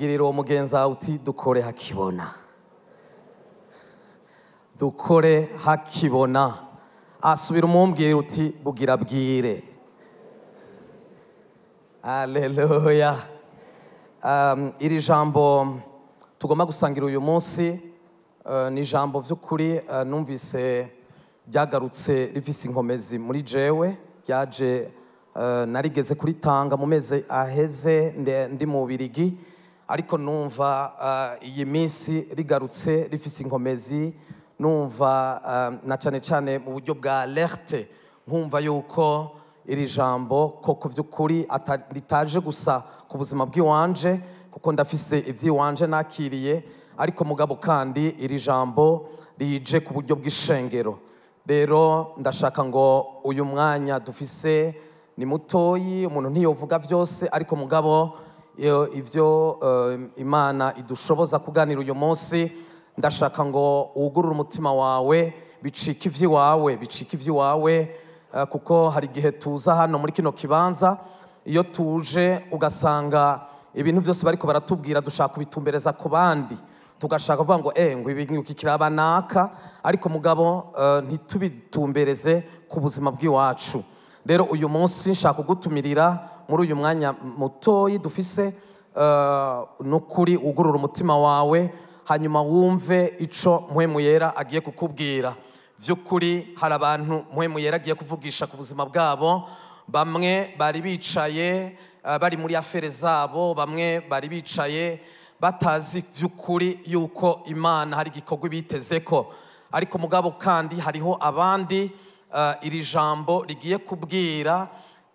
Mbwirira uwo mugenzi wawe uti dukore hakibona, dukore hakibona. Asubira umumbwirira uti bugira bwire. Haleluya. Iri jambo tugomba gusangira uyu munsi ni ijambo vy'ukuri numvise ryagarutse rifise inkomezi muri jewe, ryaje narigeze kuritanga mu mezi aheze ndi mu Bubirigi, ariko numva iyi minsi rigarutse rifise inkomezi, numva na cane cane mu buryo bwa alerte, nkumva yuko iri jambo koko vy'ukuri ritaje gusa ku buzima bw'iwanje, kuko ndafise ivy'iwanje nakiriye, ariko mugabo kandi iri jambo rije ku buryo bw'ishengero. Rero ndashaka ngo uyu mwanya dufise ni mutoyi, umuntu ntiyovuga vyose, ariko mugabo ivyo Imana idushoboza kuganira uyu munsi, ndashaka ngo wugurure umutima wawe, bicike ivy'iwawe, bicike ivy'iwawe, kuko hari igihe tuza hano muri kino kibanza, iyo tuje ugasanga ibintu byose bariko baratubwira dushaka kubitumbereza ku bandi, tugashaka kuvuga ngo ngo ibi iki kiraba naka, ariko mugabo ntitubitumbereze ku buzima bw'iwacu. Rero uyu munsi nshaka kugutumirira muri uyu mwanya mutoyi dufise, nukuri ugurura umutima wawe, hanyuma wumve ico Mpwemu Yera agiye kukubwira. Vy'ukuri hari abantu Mpwemu Yera agiye kuvugisha ku buzima bwabo, bamwe bari bicaye bari muri afere zabo, bamwe bari bicaye batazi vy'ukuri yuko Imana hari igikorwa ibitezeko, ariko mugabo kandi hariho abandi iri jambo rigiye kubwira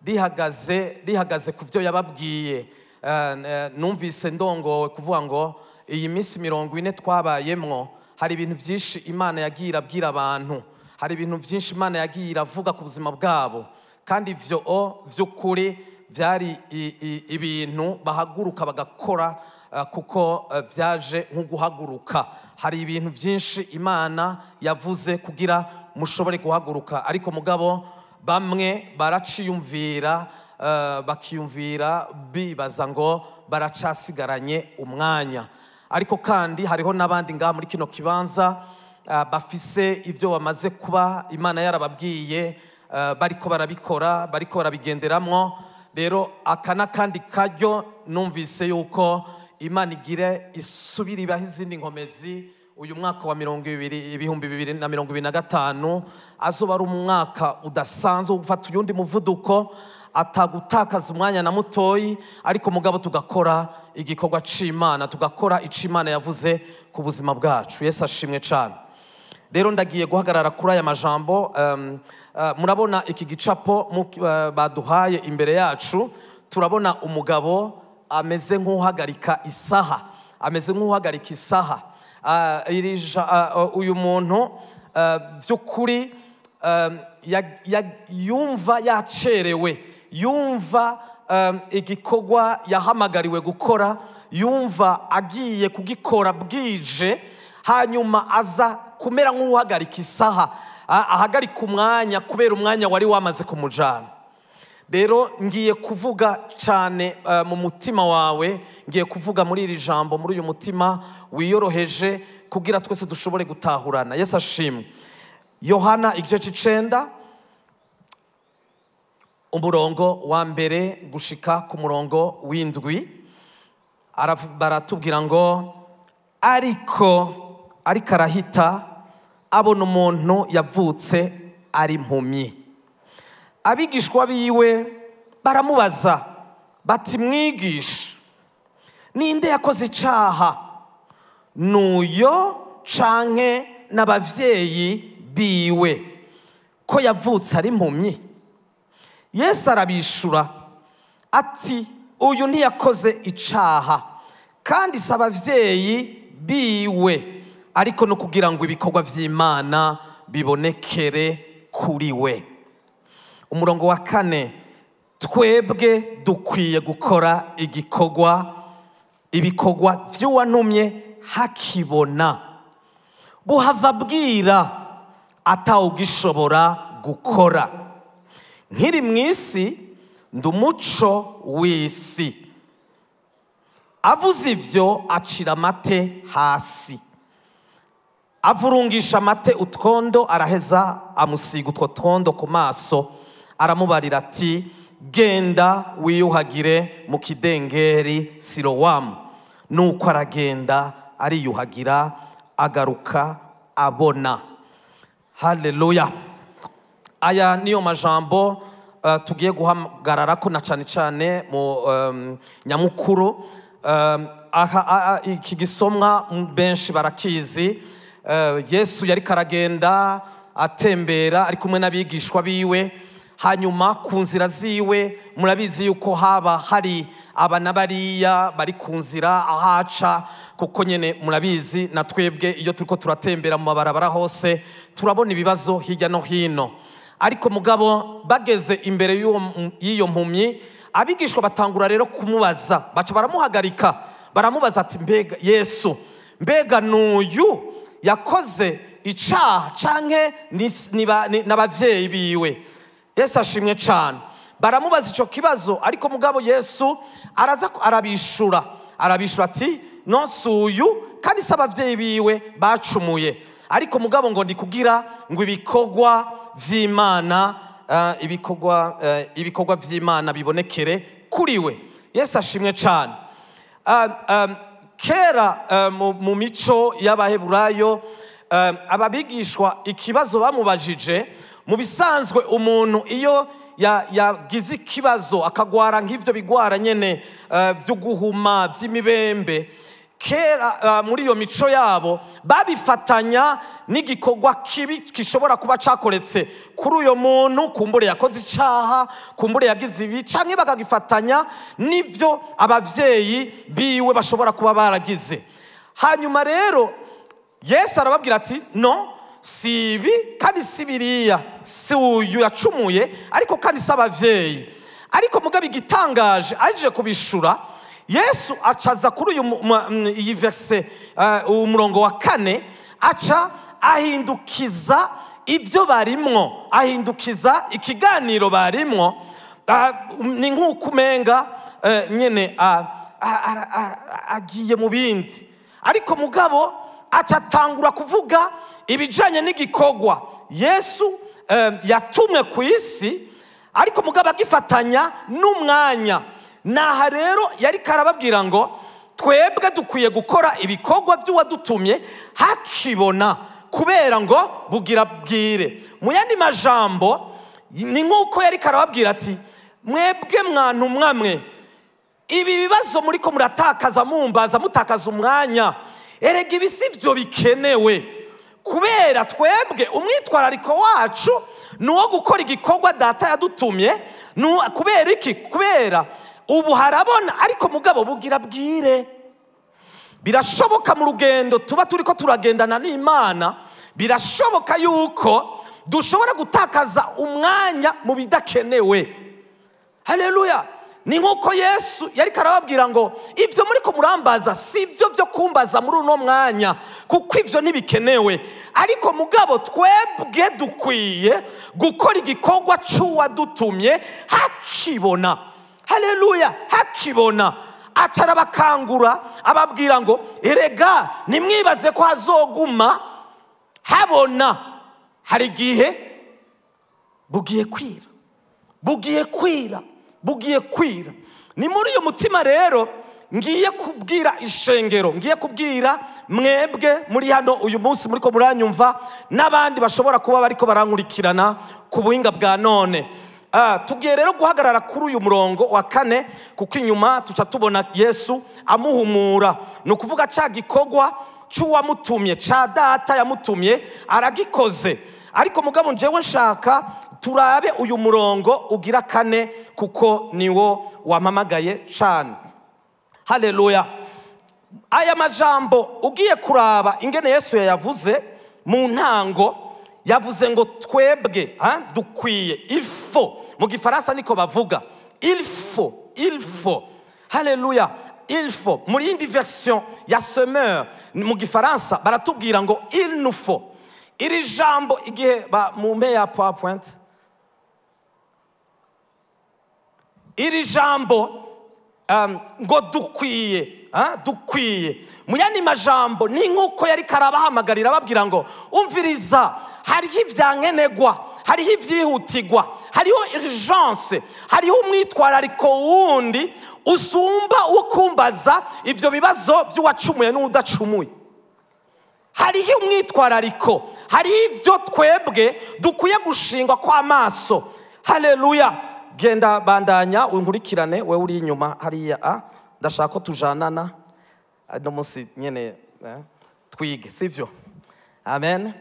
rihagaze ku vyo yababwiye. Numvise ndongowe kuvuga ngo iyi minsi 40 twabayemwo hari ibintu vyinshi Imana yagiye irabwira abantu, hari ibintu vyinshi Imana yagiye iravuga ku buzima bwabo, kandi ivyo vy'ukuri vyari ibintu bahaguruka bagakora, kuko vyaje nko guhaguruka. Hari ibintu vyinshi Imana yavuze kugira mushobore guhaguruka, ariko mugabo bamwe baraciyumvira, bakiyumvira bibaza ngo baracasigaranye umwanya. Ariko kandi hariho n'abandi ngaha muri kino kibanza bafise ivyo bamaze kuba Imana yarababwiye, bariko barabikora, bariko barabigenderamwo. Rero aka n'akandi karyo numvise yuko Imana igire isubire ibahe izindi nkomezi. Uyu mwaka wa 2025 azoba ari umwaka udasanzwe wo gufata uyundi muvuduko, atagutakaza umwanya na mutoyi, ariko mugabo tugakora igikorwa c'Imana, tugakora ico Imana yavuze ku buzima bwacu. Yesu ashimwe cane. Rero ndagiye guhagarara kuri aya majambo. Murabona iki gicapo baduhaye imbere yacu, turabona umugabo ameze nk'uhagarika isaha, ameze nk'uhagarika isaha. Uyu muntu vy'ukuri yumva yacerewe, yumva igikorwa yahamagariwe gukora, yumva agiye kugikora bwije, hanyuma aza kumera nk'uhagarika isaha, ahagarika umwanya kubera umwanya wari wamaze kumujana. Rero ngiye kuvuga cane mu mutima wawe, ngiye kuvuga muri iri jambo, muri uyu mutima wiyoroheje, kugira twese dushobore gutahurana. Yesu ashimwe. Yohana igice c'icenda umurongo wa mbere gushika ku murongo w'indwi, baratubwira ngo ariko arahita abona umuntu yavutse ari impumyi. Abigishwa biwe baramubaza bati mwigisha, ninde yakoze icaha, nuyo canke n'abavyeyi biwe, ko yavutse ari impumyi? Yesu arabishura ati uyu ntiyakoze icaha, kandi si abavyeyi biwe, ariko no kugira ngo ibikorwa vy'Imana bibonekere kuri we. Umurongo wa 4, twebwe dukwiye gukora ibikorwa vy'uwantumye hakibona, buhava bwira atawugishobora gukora. Nkiri mw'isi ndi umuco w'isi. Avuze ivyo, acira amate hasi, avurungisha amate utwondo, araheza amusiga utwo twondo ku maso, aramubarira ati: "Genda wiyuhagire mu kidengeri Silowamu." Nuko aragenda, ariyuhagira, agaruka abona. Haleluya! Aya niyo majambo tugiye guhagarara ko na cane cane mu nyamukuru. Aha, iki gisomwa benshi barakizi. Yesu yariko aragenda atembera ari kumwe n'abigishwa biwe. Hanyuma ku nzira ziwe, murabizi yuko haba hari aba na bariya bari ku nzira ahaca, kuko nyene murabizi na twebwe iyo turiko turatembera mu mabarabara hose turabona ibibazo hirya no hino. Ariko mugabo bageze imbere y'iyo mpumyi, abigishwa batangura rero kumubaza, baca baramuhagarika, baramubaza ati: "Mbega Yesu, mbega nuyu yakoze icaha canke n'abavyeyi biwe?" Yesu ashimwe cane. Baramubaza ico kibazo, ariko mugabo Yesu araza arabishura ati: "Non, si uyu kandi si abavyeyi biwe bacumuye, ariko mugabo ngo ndi kugira ngo ibikorwa vy'Imana bibonekere kuri we." Yesu ashimwe cane. Kera mu mico y'Abaheburayo, ababigishwa ikibazo bamubajije, mu bisanzwe umuntu iyo yagize ikibazo akagwara nk'ivyo bigwara nyene vyo guhuma, vy'imibembe, kera muri iyo mico yabo babifatanya n'igikorwa kibi gishobora kuba cakoretse kuri uyo muntu, kumbure yakoze icaha, kumbure yagize ibi, canke bakagifatanya n'ivyo abavyeyi biwe bashobora kuba baragize. Hanyuma rero Yesu arababwira ati: "Non, si ibi kandi si biriya, si uyu yacumuye, ariko kandi si abavyeyi." Ariko mugabo igitangaje, aje kubishura, Yesu acaza kuri uyu iyi verset, umurongo wa 4, aca ahindukiza ibyo barimwo, ahindukiza ikiganiro barimwo. Ni nk'uko umenga nyene agiye mu bindi, ariko mugabo aca atangura kuvuga ibijanye n'igikorwa Yesu yatumwe ku isi, ariko mugabo agifatanya n'umwanya. Naha rero yari karababwira ngo twebwe dukwiye gukora ibikorwa by'uwadutumye hakibona, kubera ngo bugira bwire. Mu yandi majambo, ni nk'uko yari karababwira ati: "Mwebwe mwantumwa mwe, ibi bibazo muriko muratakaza mumbaza, mutakaza umwanya, erega ibi si byo bikenewe, kubera twebwe umwitwarariko wacu ni uwo gukora igikorwa Data yadutumye." Kubera iki? Kubera ubu harabona, ariko mugabo bugira bwire. Birashoboka mu rugendo tuba turiko turagendana n'Imana, birashoboka yuko dushobora gutakaza umwanya mu bidakenewe. Haleluya! Ni nk'uko Yesu yari karababwira ngo ivyo muriko murambaza si ivyo vyo kumbaza muri uno mwanya, kuko ivyo ntibikenewe, ariko mugabo twebwe dukwiye gukora igikorwa c'uwadutumye hakibona. Haleluya! Hakibona. Acarabakangura, ababwira ngo erega nimwibaze ko hazoguma habona, hari igihe bugiye kwira, bugiye kwira, bugiye kwira. Ni muri uyu mutima rero ngiye kubwira ishengero, ngiye kubwira mwebwe muri hano uyu munsi muriko muranyumva, n'abandi bashobora kuba bariko barankurikirana ku buhinga bwa none. Tugiye rero guhagarara kuri uyu murongo wa 4, kuko inyuma tuca tubona Yesu amuhumura. Ni ukuvuga ca gikorwa c'uwamutumye, ca Data yamutumye, aragikoze. Ariko mugabo njewe nshaka turabe uyu murongo ugira 4, kuko niwo wampamagaye cane. Haleluya! Aya majambo ugiye kuraba ingene Yesu yayavuze mu ntango, yavuze ngo twebwe dukwiye, il faut, mu gifaransa niko bavuga, il faut, il faut. Haleluya! Il faut. Muri yindi version ya Semeur mu gifaransa baratubwira ngo il nous faut. Iri jambo igihe ba mu mpe ya PowerPoint, iri jambo ngo dukwiye. Dukwiye mu yandi majambo ni nk'uko yari karabahamagarira ababwira ngo umviriza, hariho ivyankenegwa, hariho ivyihutirwa, hariho urgence, hariho umwitwarariko wundi usumba ukumbaza ivyo bibazo vy'uwacumuye n'udacumuye. Hariho umwitwarariko, hariho ivyo twebwe dukwiye gushingwa kw'amaso. Haleluya. Genda bandanya unkurikirane, wewe uri inyuma hariya, ndashaka ko tujanana no munsi nyene twige, sivyo? Amen.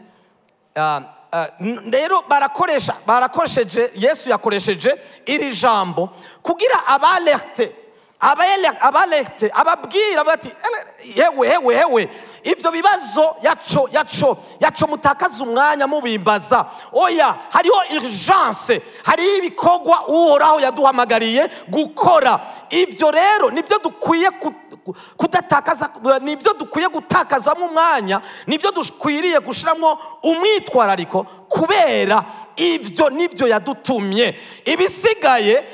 Rero barakoresheje, Yesu yakoresheje iri jambo kugira abalerte, ababwira bati hewe hewe hewe, ivyo bibazo yaco yaco yaco mutakaza umwanya mubimbaza. Oya, hariho urgence, hariho ibikorwa Uhoraho yaduhamagariye gukora. Ivyo rero nivyo dukwiye kudatakaza, nivyo dukwiye gutakazamo umwanya, nivyo dukwiriye gushiramwo umwitwarariko, kubera ivyo nivyo yadutumye. Ibisigaye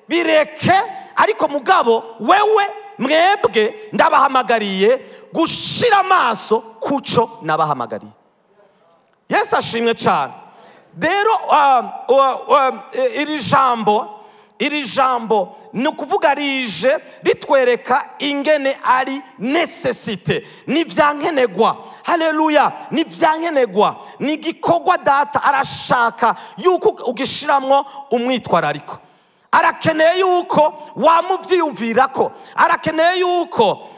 bireke, ariko mugabo wewe mwebwe ndabahamagariye gushira amaso kuco nabahamagariye. Yesu ashimwe cyane. Rero iri jambo ni ukuvuga rije ritwereka ingene ari necessite, ni vyankenegwa. Haleluya, ni vyankenegwa, ni igikorwa data arashaka yuko ugishiramwo umwitwarariko. Arakeneye yuko wamuvyiyumvirako, arakeneye yuko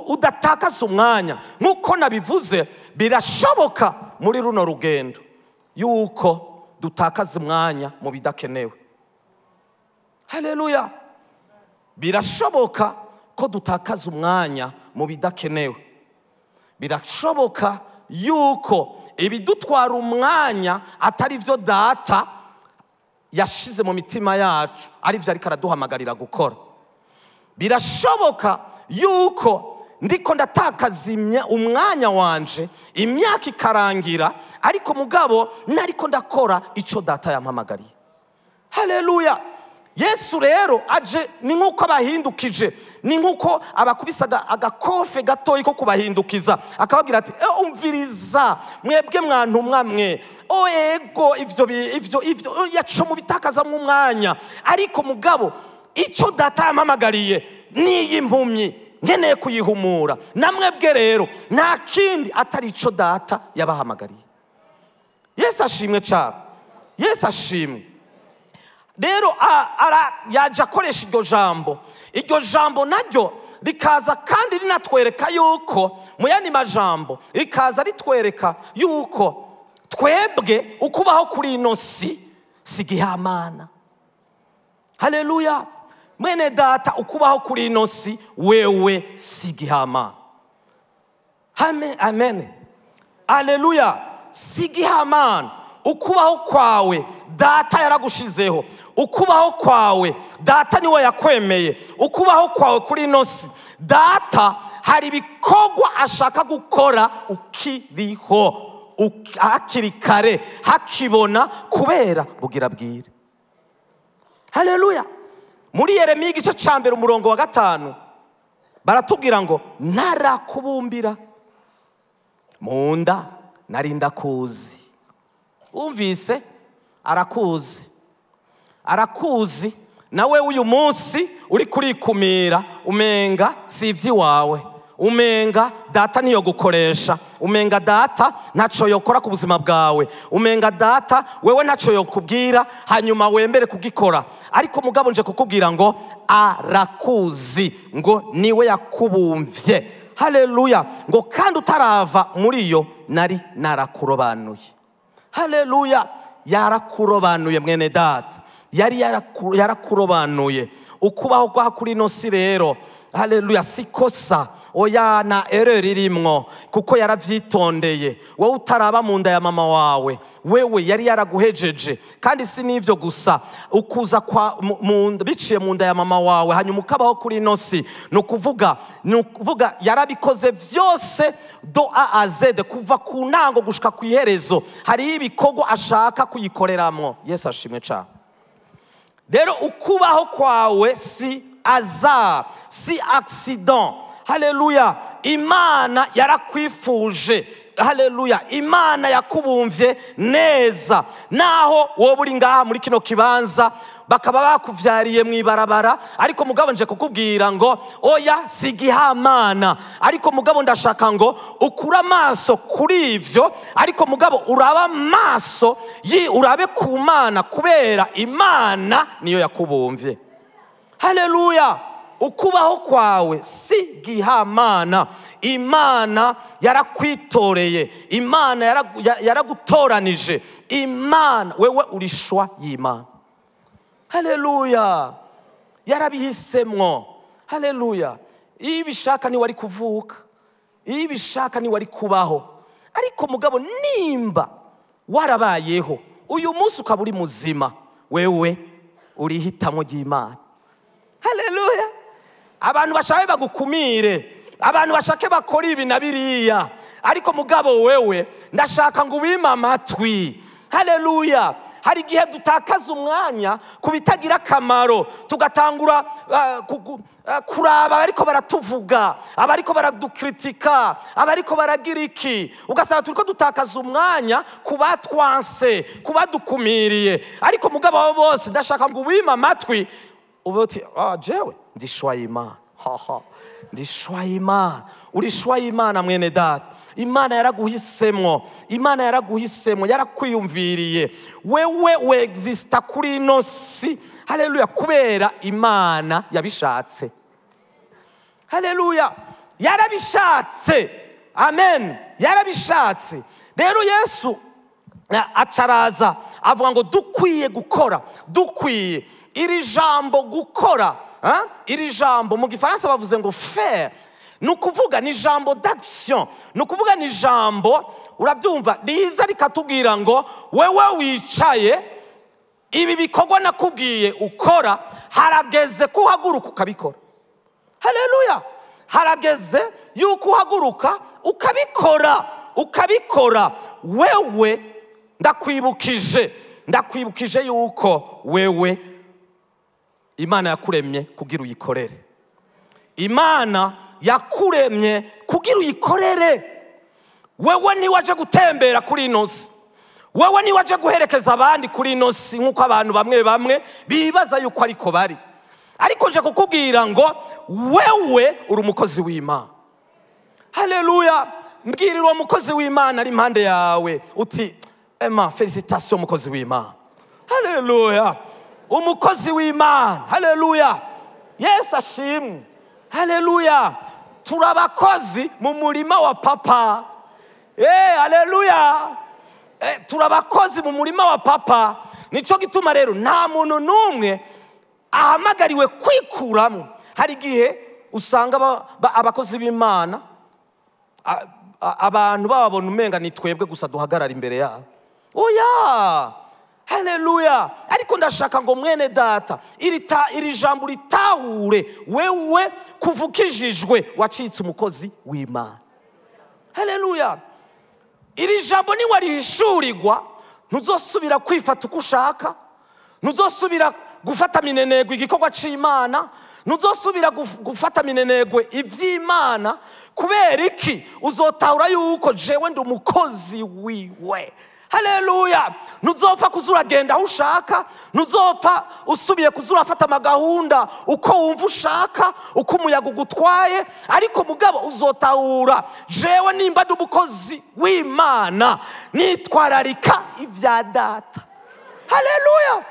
udatakaza umwanya. Nkuko nabivuze, birashoboka muri runo rugendo yuko dutakaza umwanya mu bidakenewe. Haleluya. Birashoboka ko dutakaza umwanya mu bidakenewe. Birashoboka yuko ibidutwara umwanya atari vyo data yashize mu mitima yacu, ari vyo ariko araduhamagarira gukora. Birashoboka yuko ndiko ndatakaza umwanya wanje, imyaka ikarangira, ariko mugabo nariko ndakora ico data yampamagariye. Haleluya. Yesu rero aje ni nkuko abahindukije, ni nkuko abakubisaga agakofe gatoyi ko kubahindukiza, akababwira ati umviriza mwebwe mwantumwa mwe, o ego ivyo ivyo ivyo yaco mubitakaza mu mwanya, ariko mugabo ico data yampamagariye niyi mpumyi nkeneye kuyihumura, namwebwe rero nta kindi atari ico data yabahamagariye. Yesu ashimwe cyane. Yesu ashimwe. Rero yaje akoresha iryo jambo, iryo jambo naryo rikaza kandi rinatwereka yuko mu yandi majambo rikaza ritwereka yuko twebwe ukubaho kuri ino si si gihamana. Haleluya. Mwene data, ukubaho kuri ino si wewe si gihamana. Amen, amen. Haleluya. Si gihamana. Ukubaho kwawe data yaragushizeho, ukubaho kwawe data niwe yakwemeye, ukubaho kwawe kuri ino si data hari ibikorwa ashaka gukora ukiriho, hakiri kare, hakibona, kubera bugira bwire. Haleluya. Muri Yeremiya igice ca mbere umurongo wa 5 baratubwira ngo narakubumbira mu nda nari ndakuzi. Umvise, arakuzi, arakuzi. Nawe uyu munsi uri kurikumira, umenga si ivy'iwawe, umenga data niyo gukoresha, umenga data ntaco yokora ku buzima bwawe, umenga data wewe ntaco yokubwira hanyuma wembere kugikora. Ariko mugabo nje kukubwira ngo arakuzi, ngo niwe yakubumvye. Haleluya. Ngo kandi utarava muri yo nari narakurobanuye. Haleluya. Yarakurobanuye mwene data, yari yarakurobanuye. Ukubaho kwa kuri ino si rero, haleluya, sikosa, oya na erreur irimwo, kuko yaravyitondeye. Wowe utaraba mu nda ya mama wawe, wewe yari yaraguhejeje. Kandi si nivyo gusa, ukuza kwa biciye mu nda ya mama wawe hanyuma ukabaho kuri ino si, nukuvuga yarabikoze vyose do A a Z, kuva ku ntango gushika ku iherezo. Hari ibikorwa ashaka kuyikoreramwo. Yesu ashimwe cyane. Rero ukubaho kwawe si hasard, si accident. Haleluya. Imana yarakwifuje. Haleluya. Imana yakubumvye neza. Naho wowe uri ngaha muri kino kibanza bakaba bakuvyariye mwibarabara, ariko mugabo nje kukubwira ngo oya si gihamana, ariko mugabo ndashaka ngo ukura amaso kuri ivyo, ariko mugabo uraba amaso urabe ku Mana, kubera Imana niyo yakubumvye. Haleluya. Ukubaho kwawe si gihamana. Imana yarakwitoreye, Imana yaragutoranije, Imana wewe urishwa y'Imana. Haleluya. Yarabihisemwo. Haleluya. Iyo ibishaka ni wari kuvuka, iyo ibishaka ni wari kubaho, ariko mugabo nimba warabayeho uyu munsi ukaba uri muzima, wewe urihitamo ry'Imana. Haleluya. Abantu bashake bagukumire, abantu bashake bakora ibi na biriya, ariko mugabo wewe ndashaka ngo ubime amatwi. Haleluya. Hari igihe dutakaza umwanya ku bitagira akamaro, tugatangura kuraba abariko baratuvuga, abariko baradukritika, abariko baragira iki, ugasanga turiko dutakaza umwanya ku batwanse, ku badukumiriye. Ariko mugabo abo bose ndashaka ngo ubime amatwi, ube uti jewe ndishwa Imana. Haha, ndishwa Imana. Urishwa Imana mwene data. Imana yaraguhisemwo, Imana yaraguhisemwo, yarakwiyumviriye. Wewe wexista kuri ino si. Haleluya, kubera Imana yabishatse. Haleluya, yarabishatse. Amen, yarabishatse. Rero Yesu acaraza avuga ngo dukwiye gukora, dukwiye. Iri jambo gukora, iri jambo mu gifaransa bavuze ngo faire, ni ukuvuga ni jambo d'action, ni ukuvuga ni jambo, urabyumva, riza rikatubwira ngo wewe wicaye, ibi bikorwa nakubwiye ukora, harageze ko uhaguruka ukabikora. Haleluya. Harageze yuko uhaguruka ukabikora, ukabikora. Wewe ndakwibukije, ndakwibukije yuko wewe Imana yakuremye kugira uyikorere. Imana yakuremye kugira uyikorere. Wewe ni waje gutembera kuri ino si, wewe ni waje guherekeza abandi kuri ino si, nkuko abantu bamwe bamwe bibaza yuko ariko bari. Ariko nje kukubwira ngo wewe uri umukozi w'Imana. Haleluya. Mbwirira uwo mukozi w'Imana ari impande yawe uti Emma, felicitation mukozi w'Imana. Haleluya. Umukozi w'Imana. Haleluya. Yesu ashimwe. Haleluya. Turabakozi mu murima wa papa. Haleluya. Turabakozi mu murima wa papa. Nico gituma rero nta muntu numwe ahamagariwe kwikuramo. Hari igihe usanga abakozi b'Imana abantu bababona umenga ni twebwe gusa duhagarara imbere yabo. Oya. Haleluya. Ariko ndashaka ngo mwene data iri jambo ritahure, wewe kuvukijijwe wacitse umukozi w'Imana. Haleluya. Iri jambo ni warihishurirwa, ntuzosubira kwifata uko ushaka, ntuzosubira gufata minenegwe igikorwa c'Imana, ntuzosubira gufata minenegwe ivy'Imana. Kubera iki? Uzotahura yuko jewe ndi umukozi wiwe. Haleluya. Ntuzopfa kuzuragenda aho ushaka, ntuzopfa usubiye kuzurafata amagahunda uko wumva ushaka, uko umuyaga ugutwaye, ariko mugabo uzotahura jewe nimba ndi umukozi w'Imana nitwararika ivya data. Haleluya.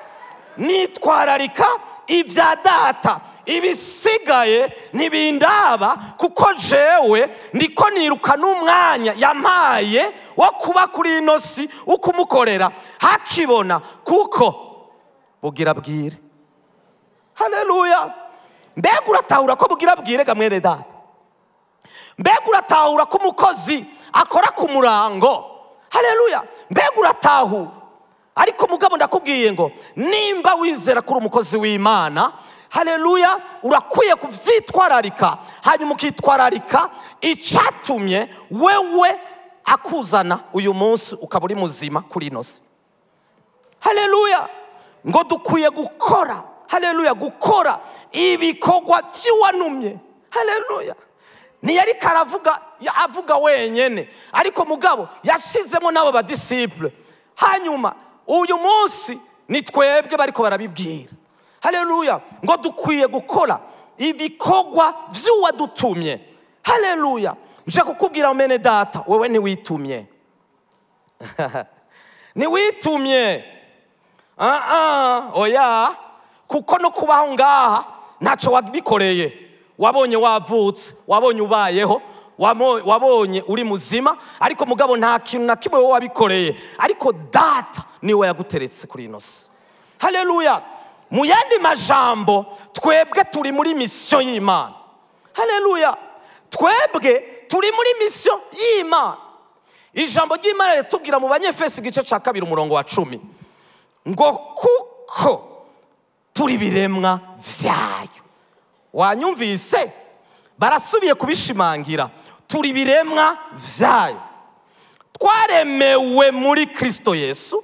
Nitwararika ivya data, ibisigaye ntibindaba, kuko jewe ndiko niruka n'umwanya yampaye wo kuba kuri ino si ukumukorera hakibona, kuko bugira bwire. Haleluya. Mbega uratahura ko bugira bwire ga mwene data? Mbega uratahura ko umukozi akora ku murango? Haleluya. Mbega uratahura? Ariko mugabo ndakubwiye ngo nimba wizera kuri umukozi w'Imana, haleluya, urakwiye kuvyitwararika, hanyuma ukitwararika icatumye wewe akuzana uyu munsi ukaba uri muzima kuri ino si. Haleluya. Ngo dukwiye gukora, haleluya, gukora ibikorwa vy'uwanumye. Haleluya. Ntiyari karavuga avuga wenyene, ariko mugabo yashizemo n'abo badisciple. Hanyuma uyu munsi ni twebwe bariko barabibwira. Haleluya. Ngo dukwiye gukora ibikorwa vy'uwadutumye. Haleluya. Nje kukubwira mene data, wewe ntiwitumye. Ntiwitumye. Oya, kuko no kubaho ngaha ntacyo wabikoreye. Wabonye wavutse, wabonye ubayeho, wabonye uri muzima, ariko mugabo nta kintu na kimwe wowe wabikoreye. Ariko data niwe yaguteretse kuri ino si. Haleluya. Mu yandi majambo, twebwe turi muri mission y'Imana. Haleluya. Twebwe turi muri mission y'Imana. Ijambo ry'Imana ritubwira mu Banyefesi igice ca 2 umurongo wa 10 ngo kuko turi biremwa vyayo. Wanyumvise? Barasubiye kubishimangira, turi biremwa vyayo, twaremewe muri Kristo Yesu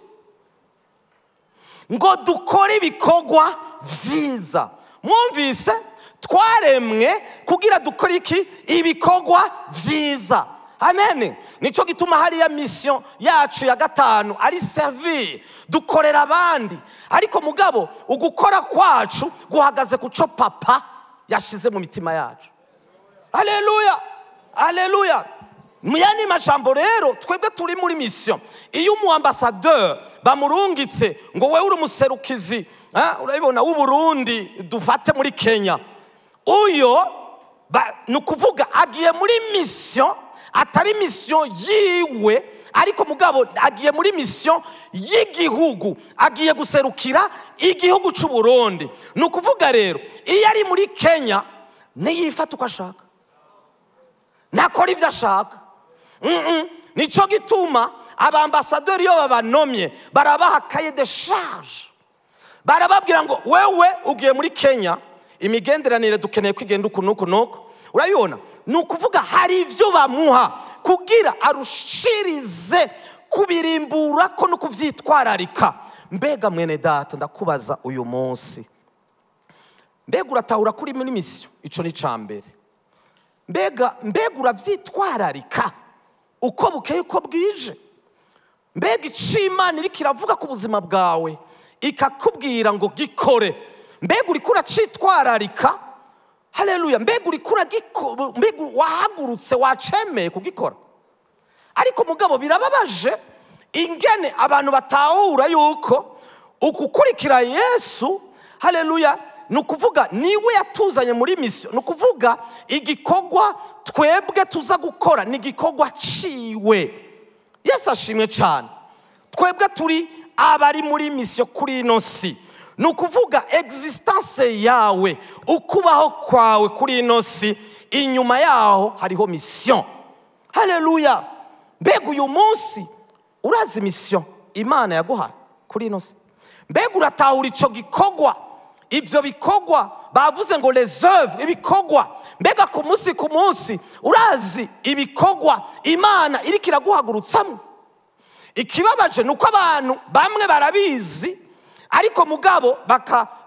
ngo dukore ibikorwa vyiza. Mwumvise? Twaremwe kugira dukore iki? Ibikorwa vyiza. Amen. Nico gituma hariya mission yacu ya 5 ari servir, dukorera abandi. Ariko mugabo ugukora kwacu guhagaze kuco papa yashize mu mitima yacu. Haleluya. Haleluya. Muyani majambo rero, twebwe turi muri mission. Iyo umu ambassadeur bamurungitse ngo wewe uri umuserukizi, urabibona, w'u Burundi dufate muri Kenya, uyo nukuvuga agiye muri mission, atari mission yiwe, ariko mugabo agiye muri mission y'igihugu, agiye guserukira igihugu c'u Burundi. Nukuvuga rero iyo ari muri Kenya niyifata uko ashaka, nakora ivyo ashaka. Nico gituma abambasaderi iyo babanomye barabaha cahier de charge, barababwira ngo wewe ugiye muri Kenya, imigenderanire dukeneye kwigenda uku nuku nuku. Urabibona? Nukuvuga hari ivyo bamuha kugira arushirize kubirimbura ko no kuvyitwararika. Mbega mwene data, ndakubaza uyu munsi, mbega uratahura kuri muri mission? Ico ni cambere. Mbega uravyitwararika uko bukeye uko bwije? Mbega icimana iriko iravuga ku buzima bwawe ikakubwira ngo gikore, mbega uriko uracitwararika? Haleluya. Mbega uriko mbega wahagurutse wacemeye kugikora? Ariko mugabo birababaje ingene abantu batahura yuko ukukurikira Yesu, haleluya, nukuvuga niwe yatuzanye muri mission. Nukuvuga igikorwa twebwe tuza gukora ni igikorwa ciwe. Yesu ashimwe cyane. Twebwe turi abari muri mission kuri ino si. Nukuvuga existence yawe, ukubaho kwawe kuri ino si, inyuma yaho hariho mission. Haleluya. Mbega uyu munsi urazi mission Imana yaguhaye kuri ino si? Mbega uratahura ico gikorwa? Ivyo bikorwa bavuze ngo les œuvres, ibikorwa. Mbega ku munsi urazi ibikorwa Imana iriko iraguhagurutsamo? Ikibabaje nuko abantu bamwe barabizi, ariko mugabo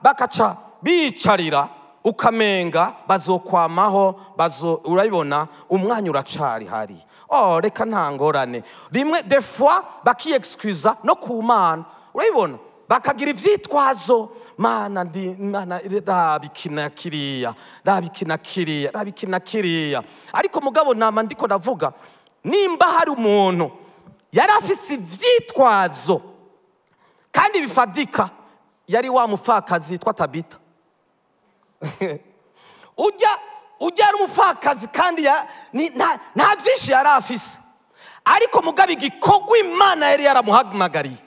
bakaca bicarira, ukamenga bazokwamaho, urabibona umwanya uracari hari. Oh, reka nta ngorane. Rimwe des fois bakiexcusa no ku Mana, urabibona, bakagira ivyitwazo. Mana ndi mana, rabikina kiriya, rabikina kiriya, rabikina kiriya. Ariko mugabo nama ndiko ndavuga, nimba hari umuntu yari afise ivyitwazo kandi bifadika, yari wa mufakazi yitwa Tabita. Ujya ari umufakazi kandi nta vyinshi yari afise, ariko mugabo igikorwa Imana yari yaramuhamagariye.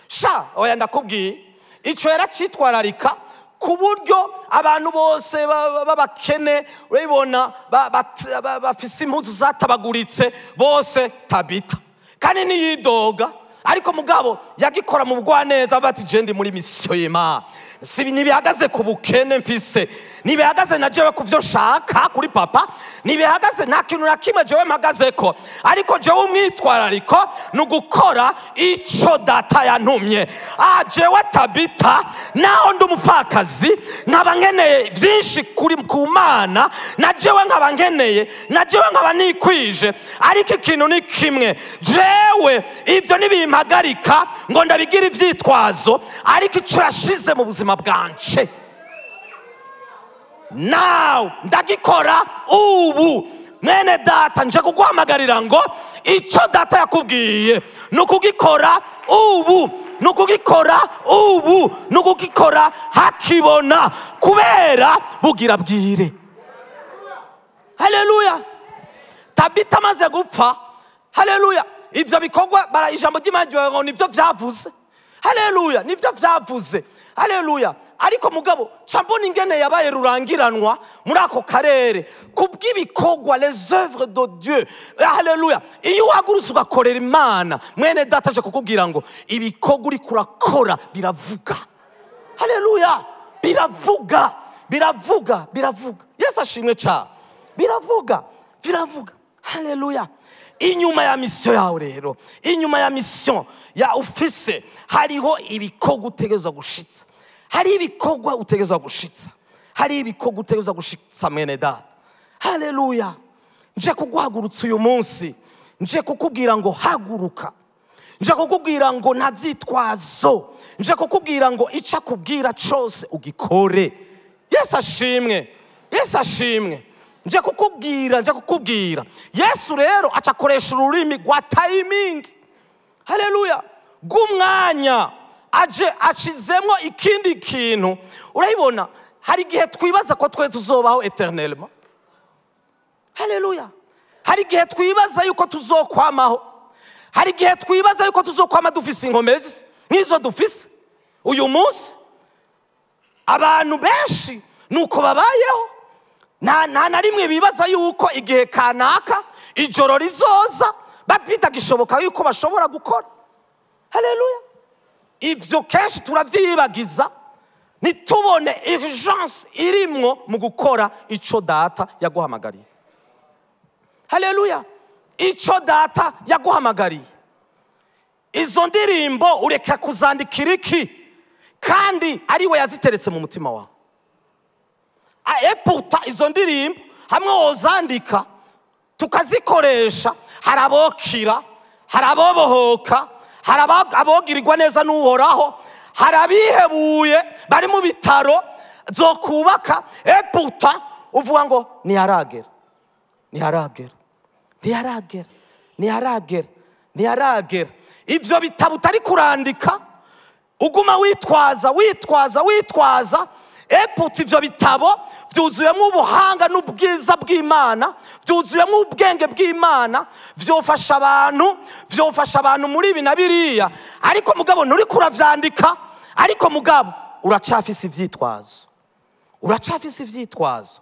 Sha oya, ndakubwiye ico yaracitwararika ku buryo abantu bose b'abakene, urabibona, bafise impuzu zatabaguritse bose Tabita, kandi niyidoga. Ariko mugabo yagikora mu bugwaneza, avuga ati je ndi muri misiyo y'Imana, si ntibihagaze ku bukene mfise, ntibihagaze na jewe ku vyo nshaka kuri papa, ntibihagaze nta kintu na kimwe jewe mpagazeko, ariko jewe umwitwarariko ni ugukora ico data yantumye. Jewe Tabita, naho ndi umupfakazi, nkaba nkeneye vyinshi kuri ku Mana, na jewe nkaba nkeneye, na jewe nkaba nikwije, ariko ikintu ni kimwe, jewe ivyo nibimpagarika ngo ndabigira ivyitwazo, ariko ico yashize mu buzima bwanje nawe ndagikora ubu. Mwene data, nje kuguhamagarira ngo icyo data yakubwiye ni ukugikora ubu, ni ukugikora ubu, ni ukugikora hakibona, kubera bugira bwire. Haleluya. Tabita amaze gupfa, haleluya, ivyo bikorwa bara ijambo ry'Imana rivuga ngo nivyo vyavuze. Haleluya, nivyo vyavuze. Haleluya. Ariko mugabo cambona ingene yabaye rurangiranwa muri ako karere kubw'ibikorwa, les œuvres de Dieu. Haleluya. Iyo uhagurutse ugakorera Imana, mwene data aje kukubwira ngo ibikorwa uriko urakora biravuga. Haleluya, biravuga, biravuga, biravuga. Yesu ashimwe cyane. Biravuga, biravuga. Haleluya. Inyuma ya mission yawe rero, inyuma ya mission ya ufise, hariho ibikorwa utegerezwa gushitsa. Hari ibikorwa utegerezwa gushitsa. Hari ibikorwa utegerezwa gushitsa, mwene data. Haleluya. Nje kuguhagurutsa uyu munsi, nje kukubwira ngo haguruka, nje kukubwira ngo nta vyitwazo, nje kukubwira ngo ico akubwira cose ugikore. Yesu ashimwe, Yesu ashimwe. Nje kukubwira, nje kukubwira. Yesu rero aca akoresha ururimi rwa timing. Haleluya. Bw'umwanya, aje ashizemwo ikindi kintu. Urabibona, hari igihe twibaza ko twe tuzobaho éternellement. Haleluya. Hari igihe twibaza yuko tuzokwamaho. Hari igihe twibaza yuko tuzokwama dufise inkomezi nk'izo dufise uyu munsi. Abantu benshi nuko babayeho, nta na rimwe bibaza yuko igihe kanaka ijoro rizoza bitagishoboka yuko bashobora gukora. Haleluya. Ivyo kenshi turavyibagiza, ntitubone urgence irimwo mu gukora ico data yaguhamagariye. Haleluya. Ico data yaguhamagariye. Izo ndirimbo ureka kuzandikira iki kandi ari we yaziteretse mu mutima wawe? Eputa izo ndirimbo hamwe wozandika tukazikoresha, hari abokira, hari abobohoka, hari abogirirwa neza n'Uhoraho, hari abihebuye bari mu bitaro zokubaka. Eputa uvuga ngo ntiharagera, ntiharagera, ntiharagera, ntiharagera, ntiharagera. Ivyo bitabo utari kurandika, uguma witwaza, witwaza, witwaza. Eputa ivyo bitabo vyuzuyemo ubuhanga n'ubwiza bw'Imana, vyuzuyemo ubwenge bw'Imana, vyofasha abantu, vyofasha abantu muri ibi na biriya. Ariko mugabo nturiko uravyandika, ariko mugabo uracafise ivyitwazo, uracafise ivyitwazo,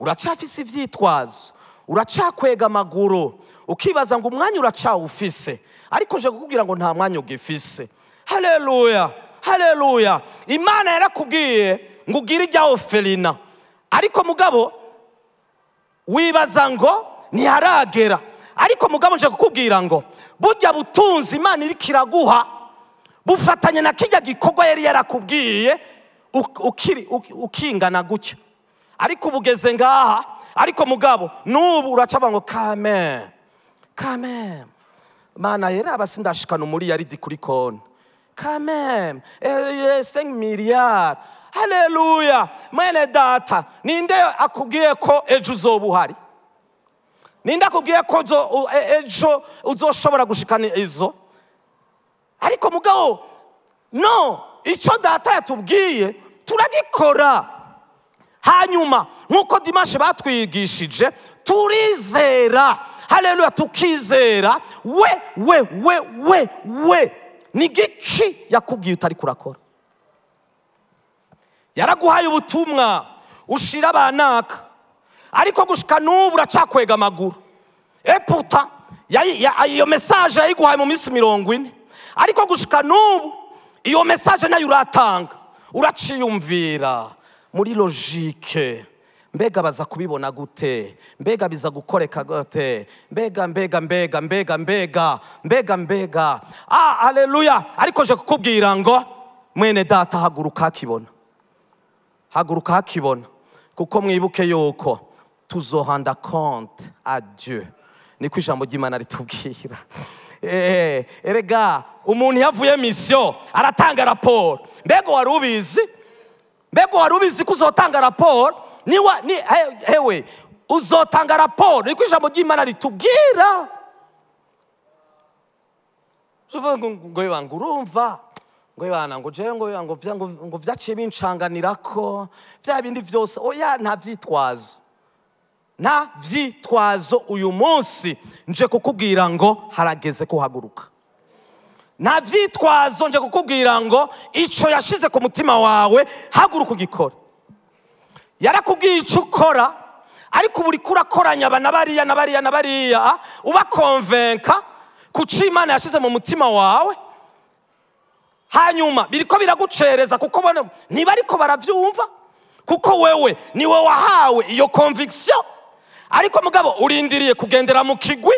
uracafise ivyitwazo, uracakwega amaguru, ukibaza ngo umwanya uracawufise, ariko nje kukubwira ngo nta mwanya ugifise. Haleluya, haleluya. Imana yarakubwiye ngo ugire irya orphelinat, ariko mugabo wibaza ngo ntiharagera. Ariko mugabo nje kukubwira ngo burya butunzi Imana iriko iraguha bufatanye na kirya gikorwa yari yarakubwiye ukingana gutya, ariko ubugeze ngaha. Ariko mugabo n'ubu uracavuga ngo kame kame, Mana yeraba sindashikana umuriyaridi kuri konti, kame 5 miliyari. Haleluya. Mwene data, ninde akubwiye ko ejo uzoba uhari? Ninde akubwiye ko ejo uzoshobora gushikana izo? Ariko mugabo no, ico data yatubwiye turagikora. Hanyuma nkuko dimanche batwigishije, turizera. Haleluya, tukizera. We we we we we, ni giki yakubwiye utari kurakora? Yaraguhaye ubutumwa ushira abanaka, ariko gushika n'ubu uracakwega amaguru. Eputa iyo message yayiguhaye mu minsi 40, Ariko gushika n'ubu iyo message nayo uratanga, uraciyumvira muri logique. Mbega baza kubibona gute? Mbega biza gukoreka gute? Mbega mbega mbega mbega mbega mbega mbega. Haleluya. Ariko je kukubwira ngo mwene data, haguruka hakibona, haguruka hakibona, kuko mwibuke yuko tuzohanda compte à Dieu. Niko ijambo ry'Imana ritubwira. Erega umuntu yavuye mission aratanga raporo. Mbega wari ubizi? Mbega wari ubizi ko uzotanga raporo? Niwa ni hewe uzotanga raporo. Niko ijambo ry'Imana ritubwira. Ngo ngo urumva ngo bana ngo je ngo ngo ngo vyaciye bincanganirako vya bindi vyose. Oya, nta vyitwazo, nta vyitwazo. Uyu munsi nje kukubwira ngo harageze kuhaguruka. Nta vyitwazo, nje kukubwira ngo ico yashize ku mutima wawe haguruka ugikora. Yarakubwiye ico ukora, ariko ubu uriko urakoranya aba na bariya na bariya na bariya, ubakonvenka kuco Imana yashize mu mutima wawe. Hanyuma biriko biragucereza kuko ntibariko baravyumva, kuko wewe niwe wahawe iyo conviction. Ariko mugabo urindiriye kugendera mu kigwi,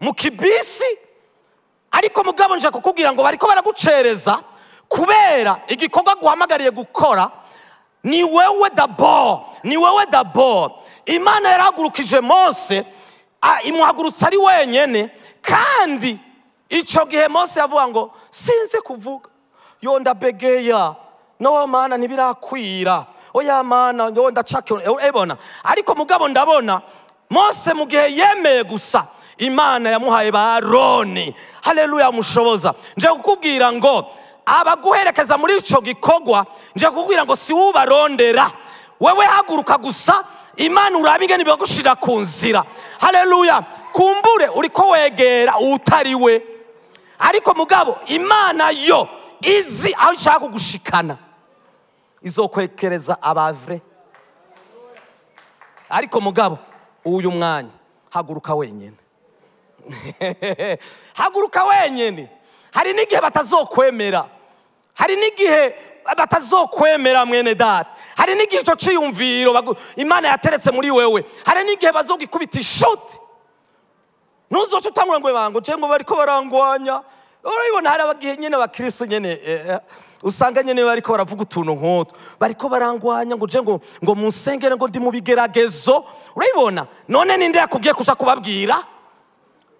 mu kibisi. Ariko mugabo nje kukubwira ngo bariko baragucereza kubera igikorwa guhamagariye gukora. Ni wewe d'abord, ni wewe d'abord. Imana yarahagurukije Mose, imuhagurutsa ari wenyene. Kandi ico gihe Mose yavuga ngo sinzi kuvuga, yo ndabegeya, no mana ntibirakwira, oya mana yo ndacake ebona. Ariko mugabo ndabona Mose mu gihe yemeye gusa, Imana yamuhaye ba Aroni. Haleluya, mushoboza. Nje kukubwira ngo abaguherekeza muri ico gikorwa, nje kukubwira ngo si ubarondera wewe, haguruka gusa, Imana urabe ingene ibagushira ku nzira. Haleluya. Kumbure uriko wegera utari we, ariko mugabo Imana yo izi aho ishaka kugushikana, izokwekereza abavre. Ariko mugabo uyu mwanya haguruka wenyene, haguruka wenyene. Hari n'igihe batazokwemera, hari n'igihe batazokwemera mwene data. Hari n'igihe ico ciyumviro Imana yateretse muri wewe, hari n'igihe bazogikubita ishoti. Ntuzoca utangura ngo bango je ngo bariko barangwanya. Urabibona hari abagihe nyene abakristo nyene usanga nyene bariko baravuga utuntu nk'utwo, bariko barangwanya ngo je ngo munsengere ngo ndi mu bigeragezo. Urabibona none ninde yakubwiye kuja kubabwira?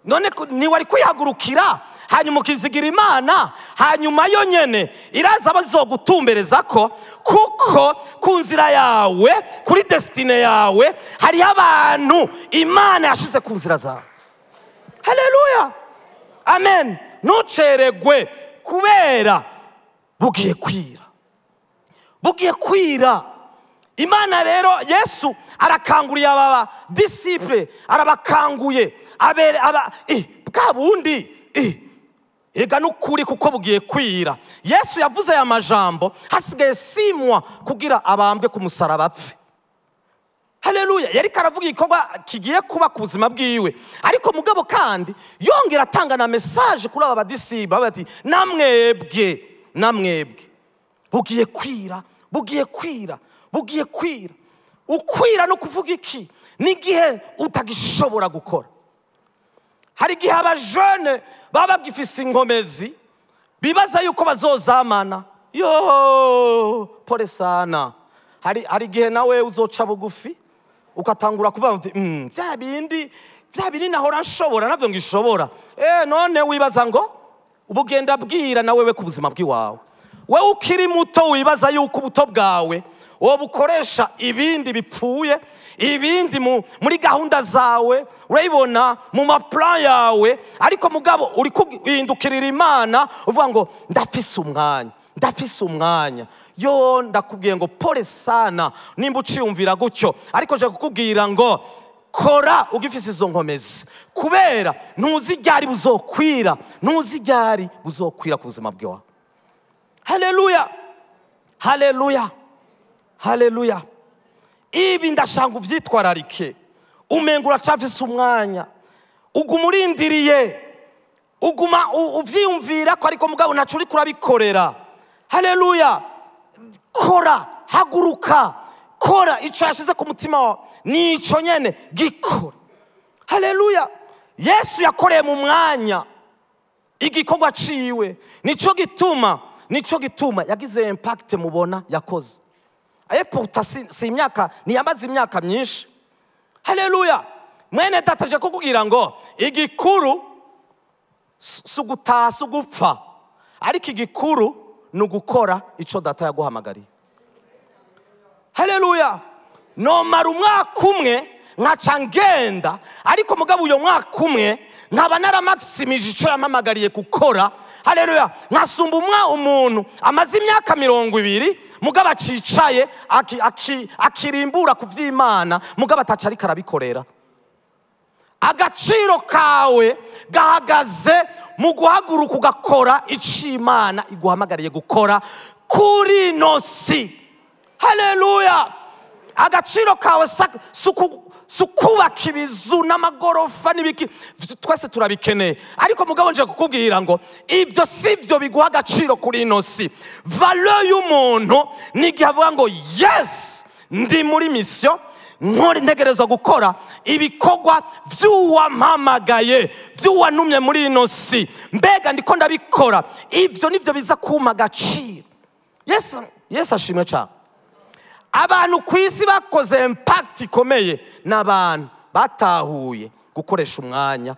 None ni wari kwihagurukira hanyuma ukizigira Imana, hanyuma yo nyene iraza bazogutumbereza ko, kuko ku nzira yawe, kuri destine yawe, hari abantu Imana yashize ku nzira zawe. Haleluya, amen. Ntuceregwe kubera bugiye kwira, bugiye kwira. Imana rero Yesu arakanguriye aba disciple, arabakanguye abere aba bwa bundi ega nukuri, kuko bugiye kwira. Yesu yavuze aya majambo hasigaye 6 mois kugira abambwe ku musaraba apfe. Haleluya. Yari karavuga igikorwa kigiye kuba ku buzima bwiwe, ariko mugabo kandi yongera atanga na message kuri aba badisible bati namwebwe, namwebwe bugiye kwira, bugiye kwira, bugiye kwira. Ukwira no kuvuga iki? N'igihe utagishobora gukora. Hari igihe abajene baba bagifise inkomezi bibaza yuko bazozamana. Yo pole sana. Hari igihe nawe uzoca bugufi ukatangura kuvuga uti bya bindi nahora nshobora navyo ngishobora. None wibaza ngo ubugenda bwira na wewe ku buzima bw'iwawe. Wewe ukiri muto wibaza yuko ubuto bwawe wowe bukoresha ibindi bipfuye, ibindi muri gahunda zawe, urayibona mu maplan yawe. Ariko mugabo uri kuhindukirira Imana uvuga ngo ndafise umwanya, ndafise umwanya. Yo ndakubwiye ngo pole sana nimba uciyumvira gutyo, ariko nje kukubwira ngo kora ugifise izo nkomezi, kubera ntuzi ryari buzokwira, ntuzi ryari buzokwira ku buzima bwawe. Haleluya, haleluya, haleluya. Ibi ndashanga uvyitwararike. Umenga uracafise umwanya, uguma urindiriye, Uguma uvyiyumvira ko, ariko mugabo ntaco uriko urabikorera. Haleluya. Kora, haguruka, kora ico yashize ku mutima wawe, nico nyene gikora. Haleluya. Yesu yakoreye mu mwanya igikorwa ciwe. Nico gituma yagize impact mubona yakoze. Ayeputa si imyaka, ntiyamaze imyaka myinshi. Haleluya. Mwene data, aje kukubwira ngo igikuru si ugutaha, si ugupfa, ariko igikuru ni ugukora ico data yaguhamagariye. Haleluya. Nomara umwaka umwe nkaca ngenda, ariko mugabo uyo mwaka umwe nkaba naramaximije ico yampamagariye gukora. Haleluya. Nkasumba umuntu amaze imyaka 20, mugabo acicaye akirimbura ku vy'Imana, mugabo ataca ariko arabikorera. Agaciro kawe gahagaze mu guhaguruka ugakora ico Imana iguhamagariye gukora kuri ino si. Haleluya. Agaciro kawe si ukubaka ibizu n'amagorofa n'ibiki, twese turabikeneye, ariko mugabo nje kukubwira ngo ibyo si byo biguha agaciro kuri ino si. Valeur y'umuntu ni igihe avuga ngo: "Yes, ndi muri mission, nkora, ntegerezwa gukora ibikorwa vy'uwampamagaye, vy'uwantumye muri ino si. Mbega ndiko ndabikora?" Ivyo nivyo biza kumpa agaciro. Yesu ashimwe cyane. Abantu ku isi bakoze impact ikomeye ni abantu batahuye gukoresha umwanya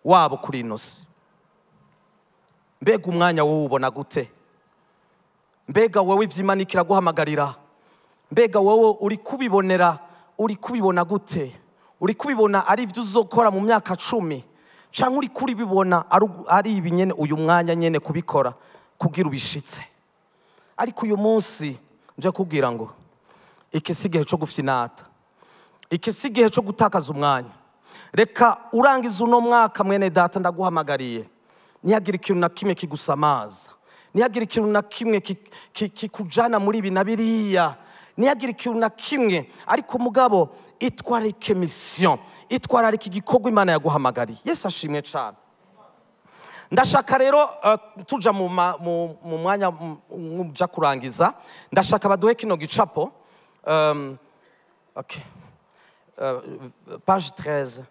wabo kuri ino si. Mbega umwanya wowe ubona gute? Mbega wowe ivy'Imana iraguhamagarira, mbega wowe uri kubibonera, uri kubibona gute? Uri kubibona ari ibyo uzokora mu myaka 10, cyangwa uri kubibona ari ibi nyene, uyu mwanya nyene kubikora kugira ubishitse? Ariko uyu munsi nje kubwira ngo iki si igihe cyo gufyinata, iki si igihe cyo gutakaza umwanya. Reka urangiza uno mwaka, mwene data, ndaguhamagariye, ntihagire ikintu na kimwe kigusamaza, ntihagire ikintu na kimwe kikujana muri ibi na biriya, ntihagire ikintu na kimwe, ariko mugabo itwararike mission, itwararike igikorwa Imana yaguhamagariye. Yesu ashimwe cyane. Ndashaka rero tuja mu mwanya uja kurangiza, ndashaka baduhe kino gicapo. Okay. Page 13.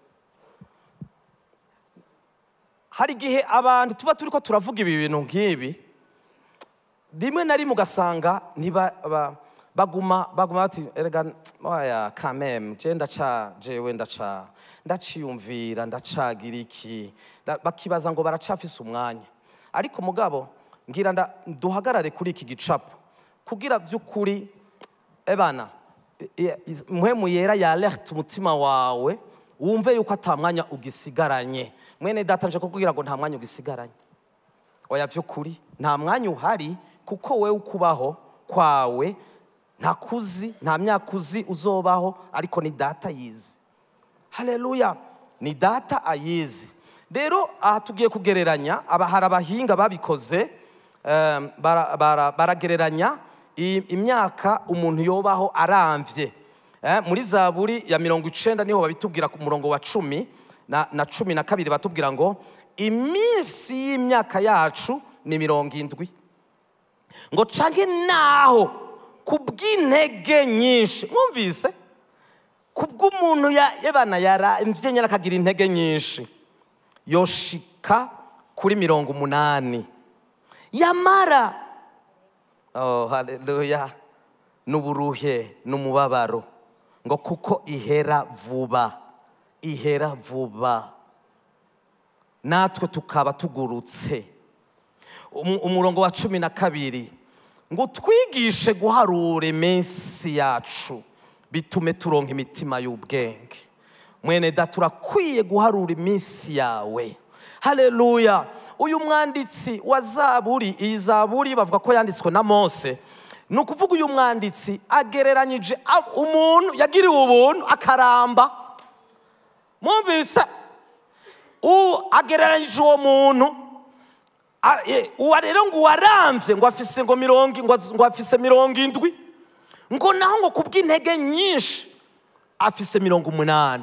Hari igihe abantu tuba turiko turavuga ibi bintu nk'ibi, rimwe na rimwe ugasanga ntiba baguma bati: "Erega oya, kameme je ndaca, jewe ndaca, ndaciyumvira, ndacagira iki." Bakibaza ngo baracafise umwanya. Ariko mugabo ngira duhagarare kuri iki gicapo kugira vy'ukuri ebana Mpwemu Yera ya alerte umutima wawe, wumve yuko ata mwanya ugisigaranye. Mwene data, nje kukubwira ngo nta mwanya ugisigaranye. Oya, vy'ukuri nta mwanya uhari, kuko wewe ukubaho kwawe nta kuzi, nta myaka uzi uzobaho, ariko ni data yizi. Haleluya. Ni data ayizi. Rero aha tugiye kugereranya. Aba hari abahinga babikoze, baragereranya imyaka umuntu yobaho aramvye. Muri Zaburi ya 90 niho babitubwira, ku murongo wa 10 na 12, batubwira ngo iminsi y'imyaka yacu ni 70, ngo canke naho kubw'intege nyinshi. Mwumvise, kubw'umuntu yebana yaramvye nyine akagira intege nyinshi, yoshika kuri 80. Yamara, oh haleluya, n'uburuhe n'umubabaro, ngo kuko ihera vuba, ihera vuba, natwe tukaba tugurutse. Umurongo wa 12 ngo: "Twigishe guharura iminsi yacu, bitume turonka imitima y'ubwenge." Mwene data, urakwiye guharura iminsi yawe. Haleluya. Uyu mwanditsi wa Zaburi, iyi Zaburi bavuga ko yanditswe na Mose, ni ukuvuga uyu mwanditsi agereranyije umuntu yagiriwe ubuntu akaramba. Mwumvise, agereranyije uwo muntu. Uwa rero ngo uwaramvye ngo afise ngo mirongo ngo afise 70, ngo naho ngo kubw'intege nyinshi afise 80.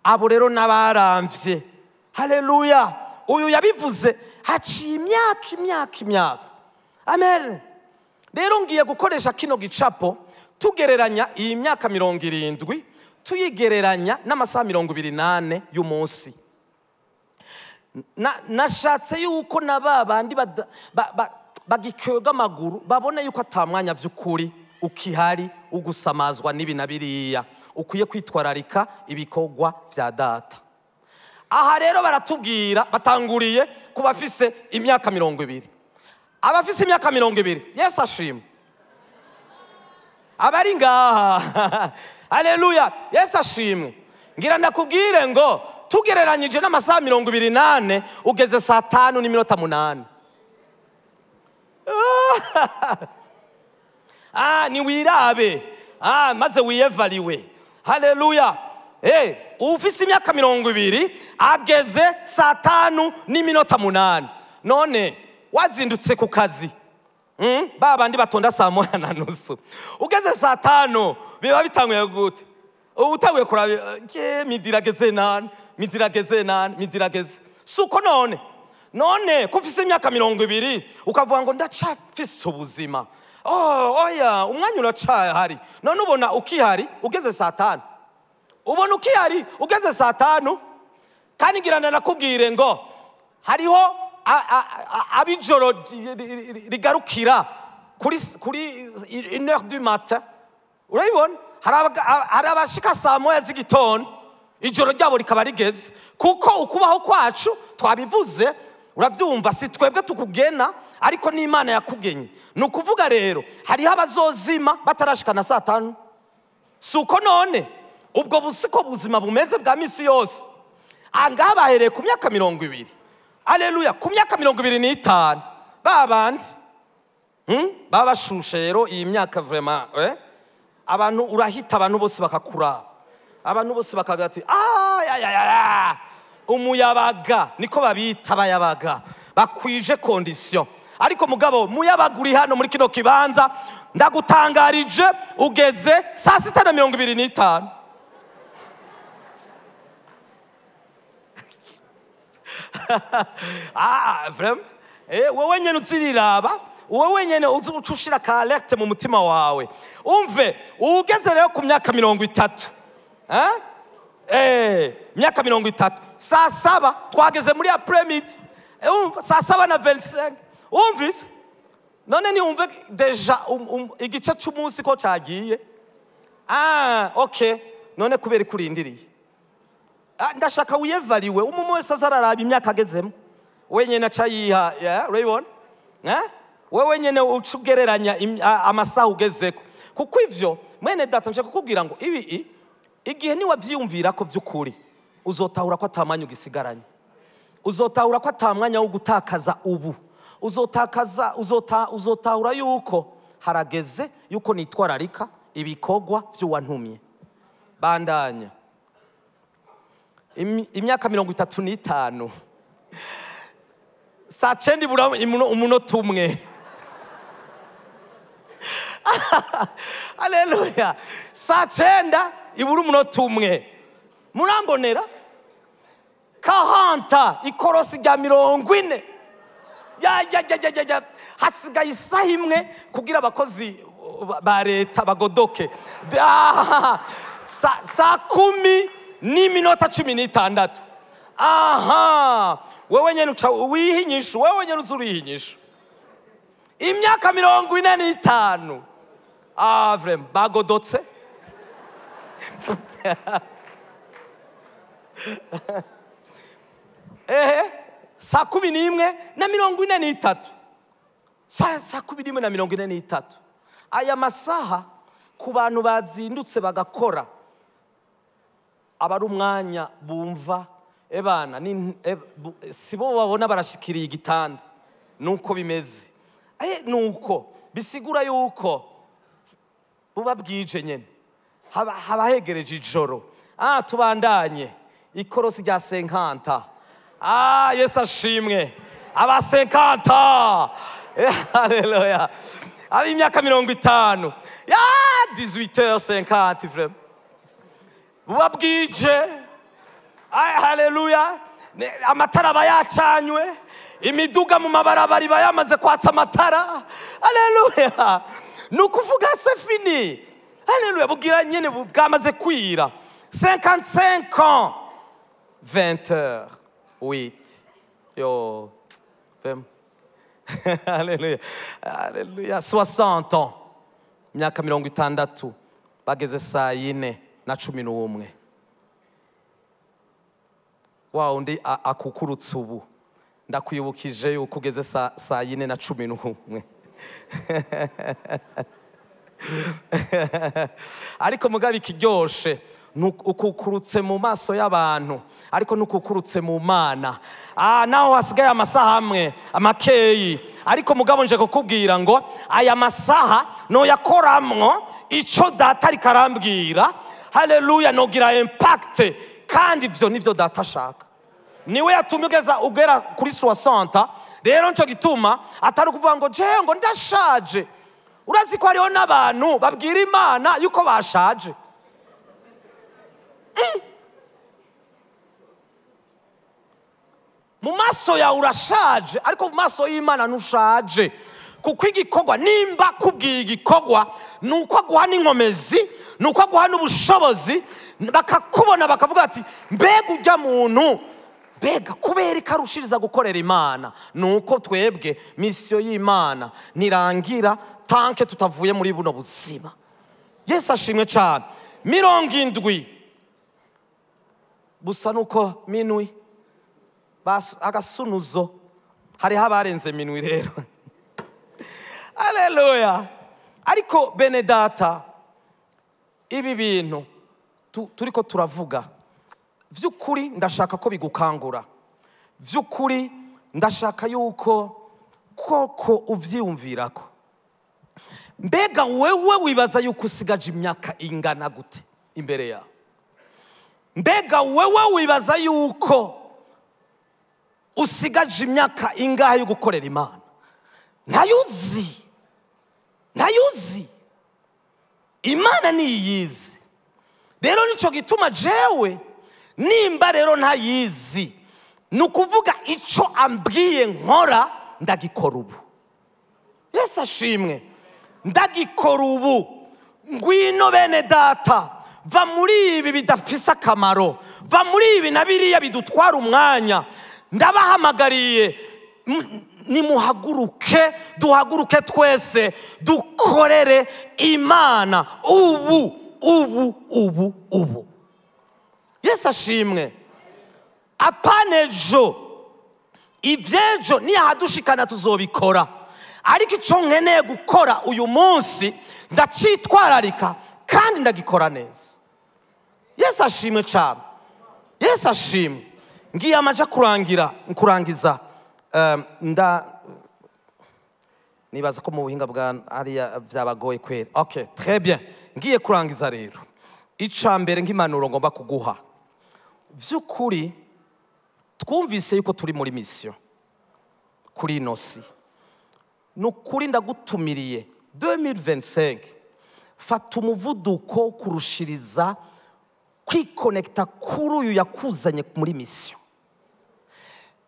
Abo rero n'abaramvye. Haleluya. Uyu yabivuze haciye imyaka, imyaka, imyaka. Amen. Rero ngiye gukoresha kino gicapo tugereranya iyi myaka 70 tuyigereranya n'amasaha 24 y'umunsi. Nashatse yuko na babandi bagikwega amaguru babona yuko ata mwanya vy'ukuri ukihari ugusamazwa n'ibi na biriya, ukwiye kwitwararika ibikorwa vya data. Aha rero baratubwira batanguriye ku bafise imyaka 20. Abafise imyaka 20, Yesu ashimwe. Abari ngaha, haleluya, Yesu ashimwe. Ngira ndakubwire ngo tugereranyije n'amasaha 24 ugeze saa 5:08. Ni wirabe. Maze wiyevaliwe. Haleluya. Ufise imyaka 20 ageze saa 5:08. None wazindutse ku kazi. Babandi batonda saa 1:30. Ugeze saa 5 biba bitanguye gute? Utanguye kuraba ke midirageze nane, midirageze nane, midirageze. Suko none. None ko ufise imyaka 20 ukavuga ngo ndacafise ubuzima. Oh, oya, umwanya uracahari. None ubona ukihari ugeze saa 5. Ubona ukihari ugeze saa 5. Kandi ngirana nakubwire ngo hariho abijoro rigarukira kuri 1h du matin. Urabibona? Hari abashika saa 1 z'igitondo ijoro ryabo rikaba rigeze, kuko ukubaho kwacu twabivuze, urabyumva, si twebwe tukugena ariko n'Imana yakugenye. Ni ukuvuga rero hariho abazozima batarashika na saa 5. Suko none ubwo busiko buzima bumeze bwa misi yose. Angaha bahereye ku myaka 20. Haleluya, ku myaka 25 babandi babashushe rero iyi myaka vraiment abantu urahita abantu bose bakakuraba, abantu bose bakagira ati umuyabaga, niko babita abayabaga bakwije condition. Ariko mugabo muyabaga uri hano muri kino kibanza ndagutangarije ugeze saa 6:25. Vraiment wewe nyene uziriraba, wewe nyene ucushira ka alerte mu mutima wawe. Umve ugeze rero ku myaka 30, myaka 30 saa 7 twageze muri après-midi. Umva saa 7:25. Umvise none ni umve deja igice cy'umunsi ko cagiye. Okay, none kubera kurindiriye. Ndashaka wiyevaliwe umwe wese azararaba imyaka agezemo wenyene aca yiha, urabibona? Wewe nyene ucugereranya amasaha ugezeko. Kuko ivyo mwene data nshaka kukubwira ngo ibi igihe ni wavyiyumvira ko vy'ukuri uzotahura ko atamwanya ugisigaranye, uzotahura ko atamwanya wo gutakaza ubu, uzotahura yuko harageze yuko nitwararika ibikorwa vy'uwantumye. Bandanya imyaka 35 saa 9 ibura umunota umwe. Haleluya, saa 9 ibura umunota umwe. Murambonera 40 ikorosi rya 40. Ya hasigaye isaha imwe kugira abakozi ba leta bagodoke. Saa 10:16. Aha, wewe nyene uca wihinyisha, wewe nyene uzurihinyisha. Imyaka 45. Vraiment bagodotse. Saa 11:43. Saa 11:43. Aya masaha ku bantu bazindutse bagakora abari umwanya bumva ebana sibo babona barashikiriye igitanda nuko bimeze. Nuko bisigura yuko buba bwije nyene haba hegereje ijoro. Tubandanye ikorosi rya 50. Yesu ashimwe. Aba 50. Haleluya. Ab'imyaka 50. Ya 18h50 vraiment. Buba bwije. Haleluya. Amatara aba yacanywe, imiduga mu mabarabara iba yamaze kwatsa amatara. Haleluya! Ni ukuvuga c'est fini. Haleluya! Bugira nyine bwamaze kwira. 55 ans, 20 heures 8. Yo, haleluya, haleluya. 60 ans, imyaka 60, bageze saa 4:11. Wa undi akukurutse ubu, ndakwibukije yuko ugeze saa 4:11. Ariko mugabe ikiryoshe, ukukurutse mu maso y'abantu, ariko nukukurutse mu Mana. Naho hasigaye amasaha amwe amakeyi, ariko mugabo nje kukubwira ngo aya masaha noyakoramwo ico data ariko arambwira. Haleluya! Nogira impact, kandi ivyo nivyo data ashaka. Niwe yatumye ugeza ugera kuri 60. Rero nco gituma atari ukuvuga ngo je ngo ndashaje. Urazi ko hariho n'abantu babwira Imana yuko bashaje. Mu maso yawe urashaje, ariko mu maso y'Imana ntushaje. Kuko igikorwa, nimba kubwiye igikorwa, ni uko aguha n'inkomezi, ni uko aguha n'ubushobozi, bakakubona bakavuga ati mbega ujya muntu, mbega kubera ikarushiriza gukorera Imana. Ni uko twebwe misiyo y'Imana nirangira tanke tutavuye muri buno buzima. Yesu ashimwe cyane. 70 busa nuko minwi agasunuzo, hariho abarenze minwi rero. Haleluya! Ariko bene data, ibi bintu turiko turavuga vy'ukuri ndashaka ko bigukangura. Vy'ukuri ndashaka yuko koko uvyiyumvirako. Mbega wewe wibaza yuko usigaje imyaka ingana gute imbere yawe? Mbega wewe wibaza yuko usigaje imyaka ingahe yo gukorera Imana? Ntayuzi, ntayuzi. Imana niyizi. Rero nico gituma jewe nimba rero ntayizi, ni ukuvuga ico ambwiye nkora ndagikora ubu. Yesu ashimwe. Ndagikora ubu. Ngwino bene data, va muri ibi bidafise akamaro, va muri ibi na biriya bidutwara umwanya. Ndabahamagariye, nimuhaguruke, duhaguruke twese dukorere Imana ubu ubu ubu ubu. Yesu ashimwe. Apanejo ivyejo niyahadushikana tuzobikora, ariko ico nkeneye gukora uyu munsi ndacitwararika kandi ndagikora neza. Yesu ashimwe cyane. Yesu ashimwe. Ngiye amaja kurangira nkurangiza, nda nibaza ko mu buhinga bwa ariya byabagoye kwera. Okay, très bien. Ngiye kurangiza rero. Ica mbere nk'impanuro ngomba kuguha, vy'ukuri twumvise yuko turi muri mission kuri ino si. Nukuri ndagutumiriye 2025 fata umuvuduko kurushiriza kwikonekta kuri uyu yakuzanye muri mission.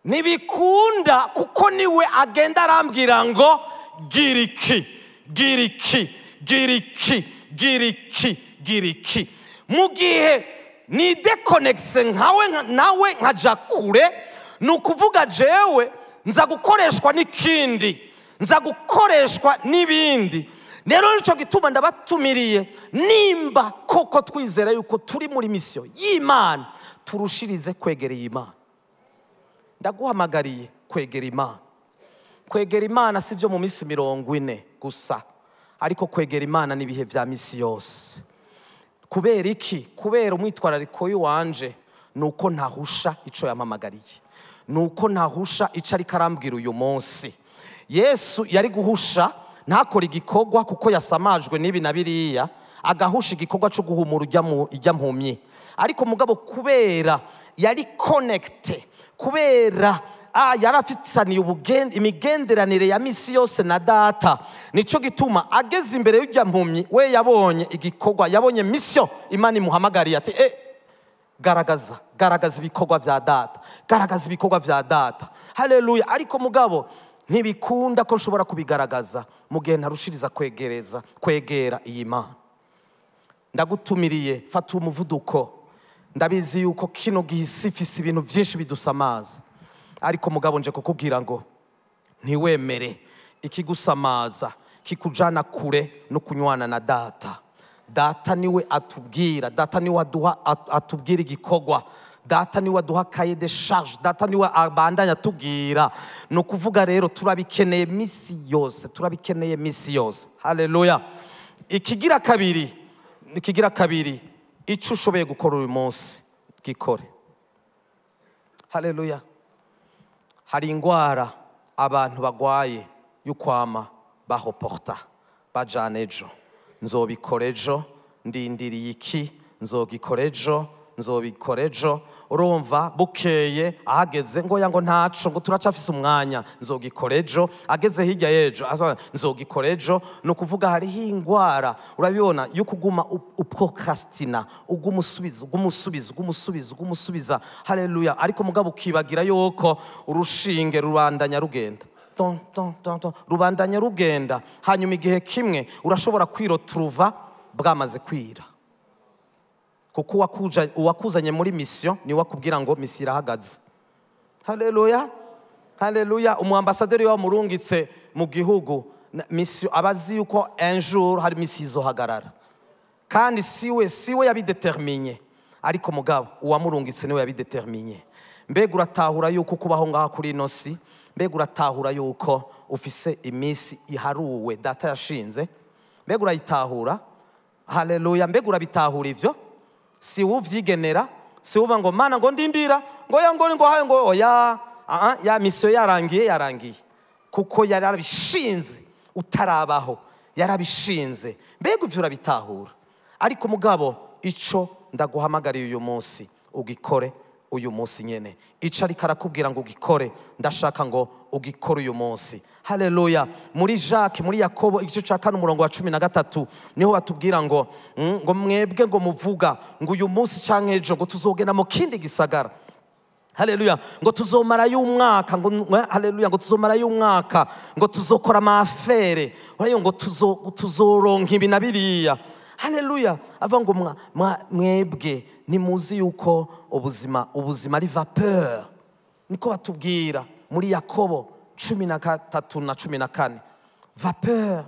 Nibikunda kuko niwe agenda arambwira ngo giriki giriki giriki giriki giriki. Mu gihe ni dekonekse nkawe nawe nkaja kure, ni ukuvuga jewe nza gukoreshwa n'ikindi, nza gukoreshwa n'ibindi. Rero nico gituma ndabatumiriye, nimba koko twizera yuko turi muri mission y'Imana, turushirize kwegereye Imana. Ndaguhamagariye kwegera Imana. Kwegera Imana si byo mu minsi 40 gusa, ariko kwegera Imana n'ibihe vya misi yose. Kubera iki? Kubera umwitwarariko wanje nuko ntahusha ico yampamagariye, nuko ntahusha ico ariko arambwira uyu munsi. Yesu yari guhusha ntakora igikorwa kuko yasamajwe n'ibi na biriya, agahusha igikorwa cyo guhumura ujya mpumyi. Ariko mugabo kubera yari connecte, kubera yarafitaniye imigenderanire ya misi yose na data, nico gituma ageze imbere y'ujya mpumyi we yabonye igikorwa, yabonye mission Imana imuhamagariye ati garagaza Garagaza ibikorwa vya data, garagaza ibikorwa vya data. Haleluya. Ariko mugabo ntibikunda ko nshobora kubigaragaza mu gihe ntarushiriza kwegereza kwegera iyi Mana. Ndagutumiriye, fata umuvuduko. Ndabizi yuko kino gihe isi ifise ibintu byinshi bidusamaza, ariko mugabo nje kukubwira ngo ntiwemere ikigusamaza kikujana kure no kunywana na data. Data niwe atubwira, data niwe aduha, atubwira igikorwa, data niwe aduha cahier de charge, data niwe abandanya atubwira. Ni ukuvuga rero turabikeneye misi yose, turabikeneye misi yose. Haleluya. Ikigira kabiri, ikigira kabiri, icyo ushoboye gukora uyu munsi gikore. Haleluya. Hari ingwara abantu bagwaye y'ukwama bahoporta bajana ejo, nzobikora ejo, ndindiriye iki, nzogikora ejo, nzobikora ejo. Urumva bukeye ahageze ngo ya ngo ntaco, ngo turacafise umwanya, nzogikora ejo. Ageze hirya y'ejo nzogikora ejo. Ni ukuvuga hariho ingwara urabibona yo kuguma uprocrastina, uguma usubiza, uguma usubiza, uguma usubiza, uguma usubiza. Haleluya. Ariko mugabo ukibagira yuko urushinge rubandanya rugenda, ton ton ton ton, rubandanya rugenda. Hanyuma igihe kimwe urashobora kwirotruva bwamaze kwira, kuko uwakuzanye muri mission niwe akubwira ngo mission irahagaze. Haleluya, haleluya. Umuambasaderi wamurungitse mu gihugu mission, abazi yuko un jour hari mission izohagarara, kandi siwe yabideterminye, ariko mugabo uwamurungitse niwe yabideterminye. Mbega uratahura yuko kubaho ngaha kuri ino si, mbega uratahura yuko ufise iminsi iharuwe data yashinze, mbega urayitahura? Haleluya. Mbega urabitahura ivyo? Si uvyigenera, si uva ngo mana ngo ndindira ngo ya ngo ngo haye ngo oya, ya mission yarangiye, yarangiye, kuko yarabishinze utarabaho, yarabishinze. Mbega ivyo urabitahura? Ariko mugabo ico ndaguhamagariye uyu munsi ugikore uyu munsi nyene. Ico ariko arakubwira ngo ugikore, ndashaka ngo ugikore uyu munsi. Haleluya. Muri Jacques, muri Yakobo igice ca 4 umurongo wa 13 niho batubwira ngo ngo mwebwe ngo muvuga ngo uyu munsi canke ejo ngo tuzogenda mu kindi gisagara. Haleluya. Ngo tuzomara y'umwaka, ngo haleluya, ngo tuzomara y'umwaka, ngo tuzokora amafere, urayo ngo tuzoronka ibi na biriya. Haleluya. Ava ngo mwebwe nimuzi yuko ubuzima ari vapeur. Niko batubwira muri Yakobo 13 na 14. Vapeur,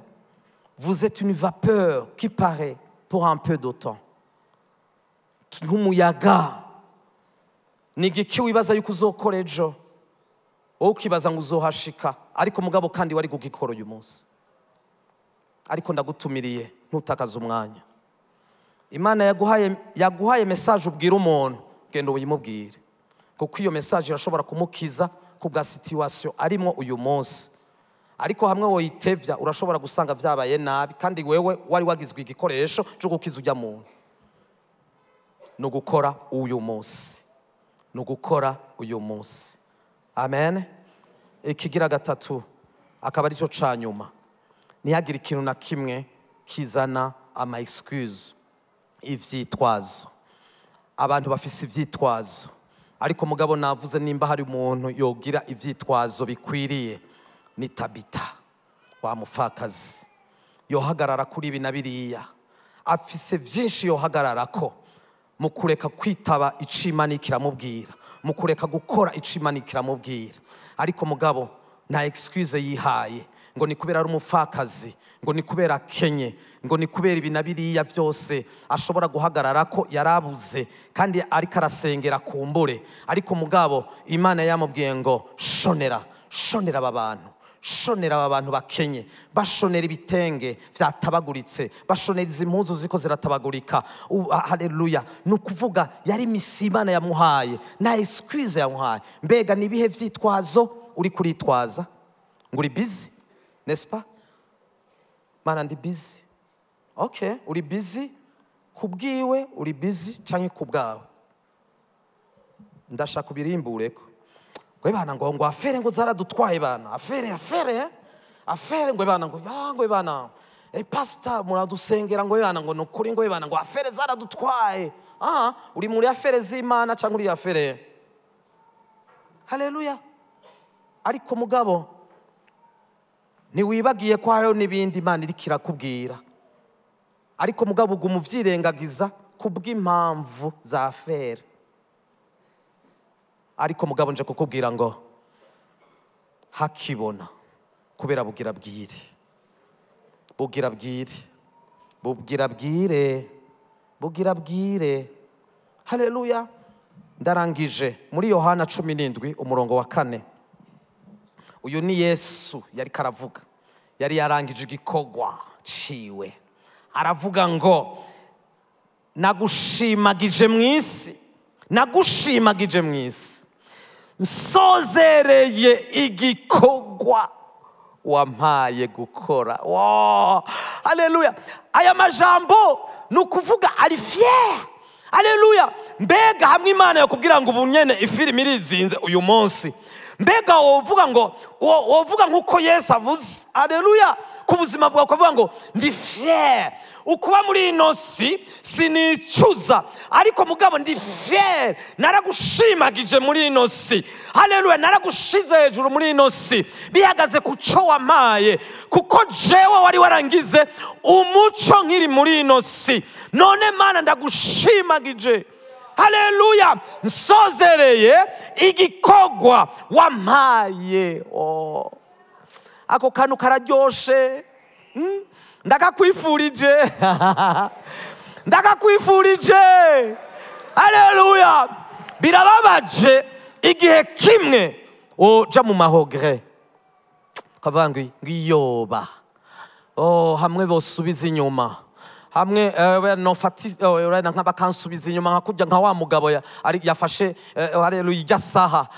vous êtes une vapeur qui paraît pour un peu de temps. Nk'umuyaga. Ni igiki wibaza yuko uzokora ejo, wowe ukibaza ngo uzohashika, ariko mugabo kandi wari kugikora uyu munsi. Ariko ndagutumiriye ntutakaze umwanya. Imana yaguhaye message ubwira umuntu, genda uyimubwire, kuko iyo message irashobora kumukiza kubwa situation arimo uyu munsi. Ariko hamwe woyitevya urashobora gusanga vyabaye nabi, kandi wewe wari wagizwe igikoresho cyo gukiza ujya muntu. No gukora uyu munsi, no gukora uyu munsi. Amen. Ikigira gatatu akaba arico ca nyuma, ntihagire ikintu na kimwe kizana ama excuse, ivyitwazo. Abantu bafise ivyitwazo, ariko mugabo navuze nimba hari umuntu yogira ivyitwazo bikwiriye ni Tabita wa mufakazi. Yohagarara kuri ibi na biriya, afise vyinshi yohagararako mu kureka kwitaba icimana kiramubwira, mu kureka gukora icimana kiramubwira. Ariko mugabo nta excuse yihaye ngo ni kubera ari umufakazi, ngo ni kubera akenye, ngo ni kubera ibi na biriya byose ashobora guhagarara ko yarabuze, kandi ariko arasengera kumbure. Ariko mugabo Imana yamubwiye ngo shonera, shonera aba bantu, shonera aba bantu bakenye, bashonera ibitenge vyatabaguritse, bashonera izi mpuzu ziko ziratabagurika. Haleluya. Ni ukuvuga yari misi Imana yamuhaye, nta excuse yamuhaye. Mbega ni ibihe vyitwazo uri kuritwaza? Ngo uri busy, n'est-ce pas? Mana ndi busy. Okay, uri busy kubwiwe, uri busy canke kubwawe? Ndashaka kubirimbureko. Ngo bana ngo afere ngo zaradutwaye bana, afere afere afere ngo bana ngo ya ngo bana pastor muradusengera ngo bana ngo nukuri ngo bana ngo afere zaradutwaye. Uri muri affaires z'Imana cyangwa uri affaire. Haleluya. Ariko mugabo ntiwibagiye ko hariho n'ibindi Imana iriko irakubwira, ariko mugabo uguma uvyirengagiza kubw'impamvu za affaire. Ariko mugabo nje kukubwira ngo hakibona, kubera bugira bwire, bugira bwire, bugira bwire, bugira bwire. Haleluya. Ndarangije muri Yohana 17 umurongo wa 4. Uyu ni Yesu yari karavuga, yari yarangije igikorwa ciwe, aravuga ngo nagushimagije mw'isi, nagushimagije mw'isi, nsozereye igikorwa wampaye gukora. Wow! Haleluya. Aya majambo ni ukuvuga ari fier. Haleluya. Mbega hamwe Imana yakubwira ngo ubu nyene ifilimi irizinze uyu munsi, mbega wovuga ngo wovuga nkuko Yesu avuze. Haleluya. Ku buzima bwawe ukavuga ngo ndi fier, ukuba muri ino si sinicuza, ariko mugabo ndi fier, naragushimagije muri ino si. Haleluya. Naragushize hejuru muri ino si, bihagaze ku cyo wampaye, kuko jewe wari warangize umuco nkiri muri ino si. None Mana ndagushimagije. Haleluya. Nsozereye igikorwa wampaye. Oh. Ako kantu kararyoshe. Ndakakwifurije. Ndakakwifurije. Haleluya. Birababaje igihe kimwe oja mu mahogre ukavuga ngo ngiyoba, oh, hamwe bosubiza inyuma, hamwe nofati bakansubiza inyuma nka kurya nka wa mugabo yafashe haleluya ijya saha,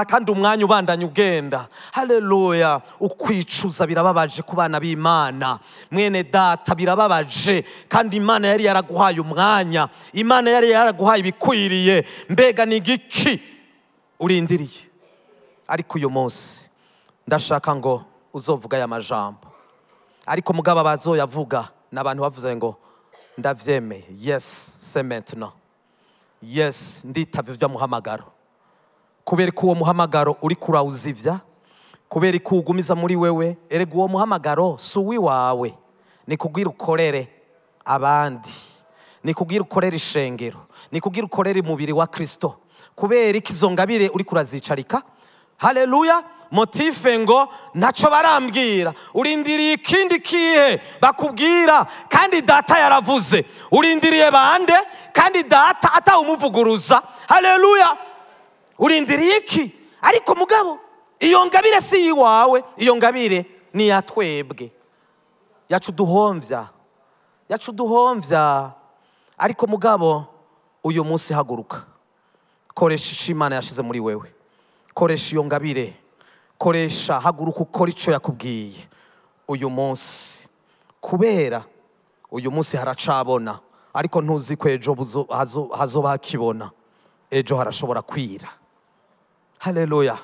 kandi umwanya ubandanya ugenda. Haleluya. Ukwicuza birababaje ku bana b'Imana, mwene data, birababaje. Kandi Imana yari yaraguhaye umwanya, Imana yari yaraguhaye ibikwiriye. Mbega ni igiki urindiriye? Ariko uyu munsi ndashaka ngo uzovuga aya majambo, ariko mugabo abazoyavuga n'abantu bavuze ngo ndavyemeye, yes c'est maintenant, yes nditavye ivyo muhamagaro. Kubera ko uwo muhamagaro uri kurawuzivya, kubera ko ugumiza muri wewe, erega uwo muhamagaro si uwiwawe, ni kugira ukorere abandi, ni kugira ukorere ishengero, ni kugira ukorere umubiri wa Kristo. Kubera iki izo ngabire uri kurazicarika? Haleluya. Motife ngo ntaco barambwira, urindiriye ikindi kihe bakubwira? Kandi data yaravuze. Urindiriye bande? Kandi data atawumuvuguruza. Haleluya. Urindiriye iki? Ariko mugabo iyo ngabire si iwawe, iyo ngabire ni yatwebwe, yacu duhomvya, yacu duhomvya. Ariko mugabo uyu munsi haguruka, koresha Imana yashize muri wewe, koresha iyo ngabire, koresha, haguruka ukora ico yakubwiye uyu munsi. Kubera uyu munsi haracabona, ariko ntuzi ko ejo hazoba hakibona, ejo harashobora kwira. Haleluya.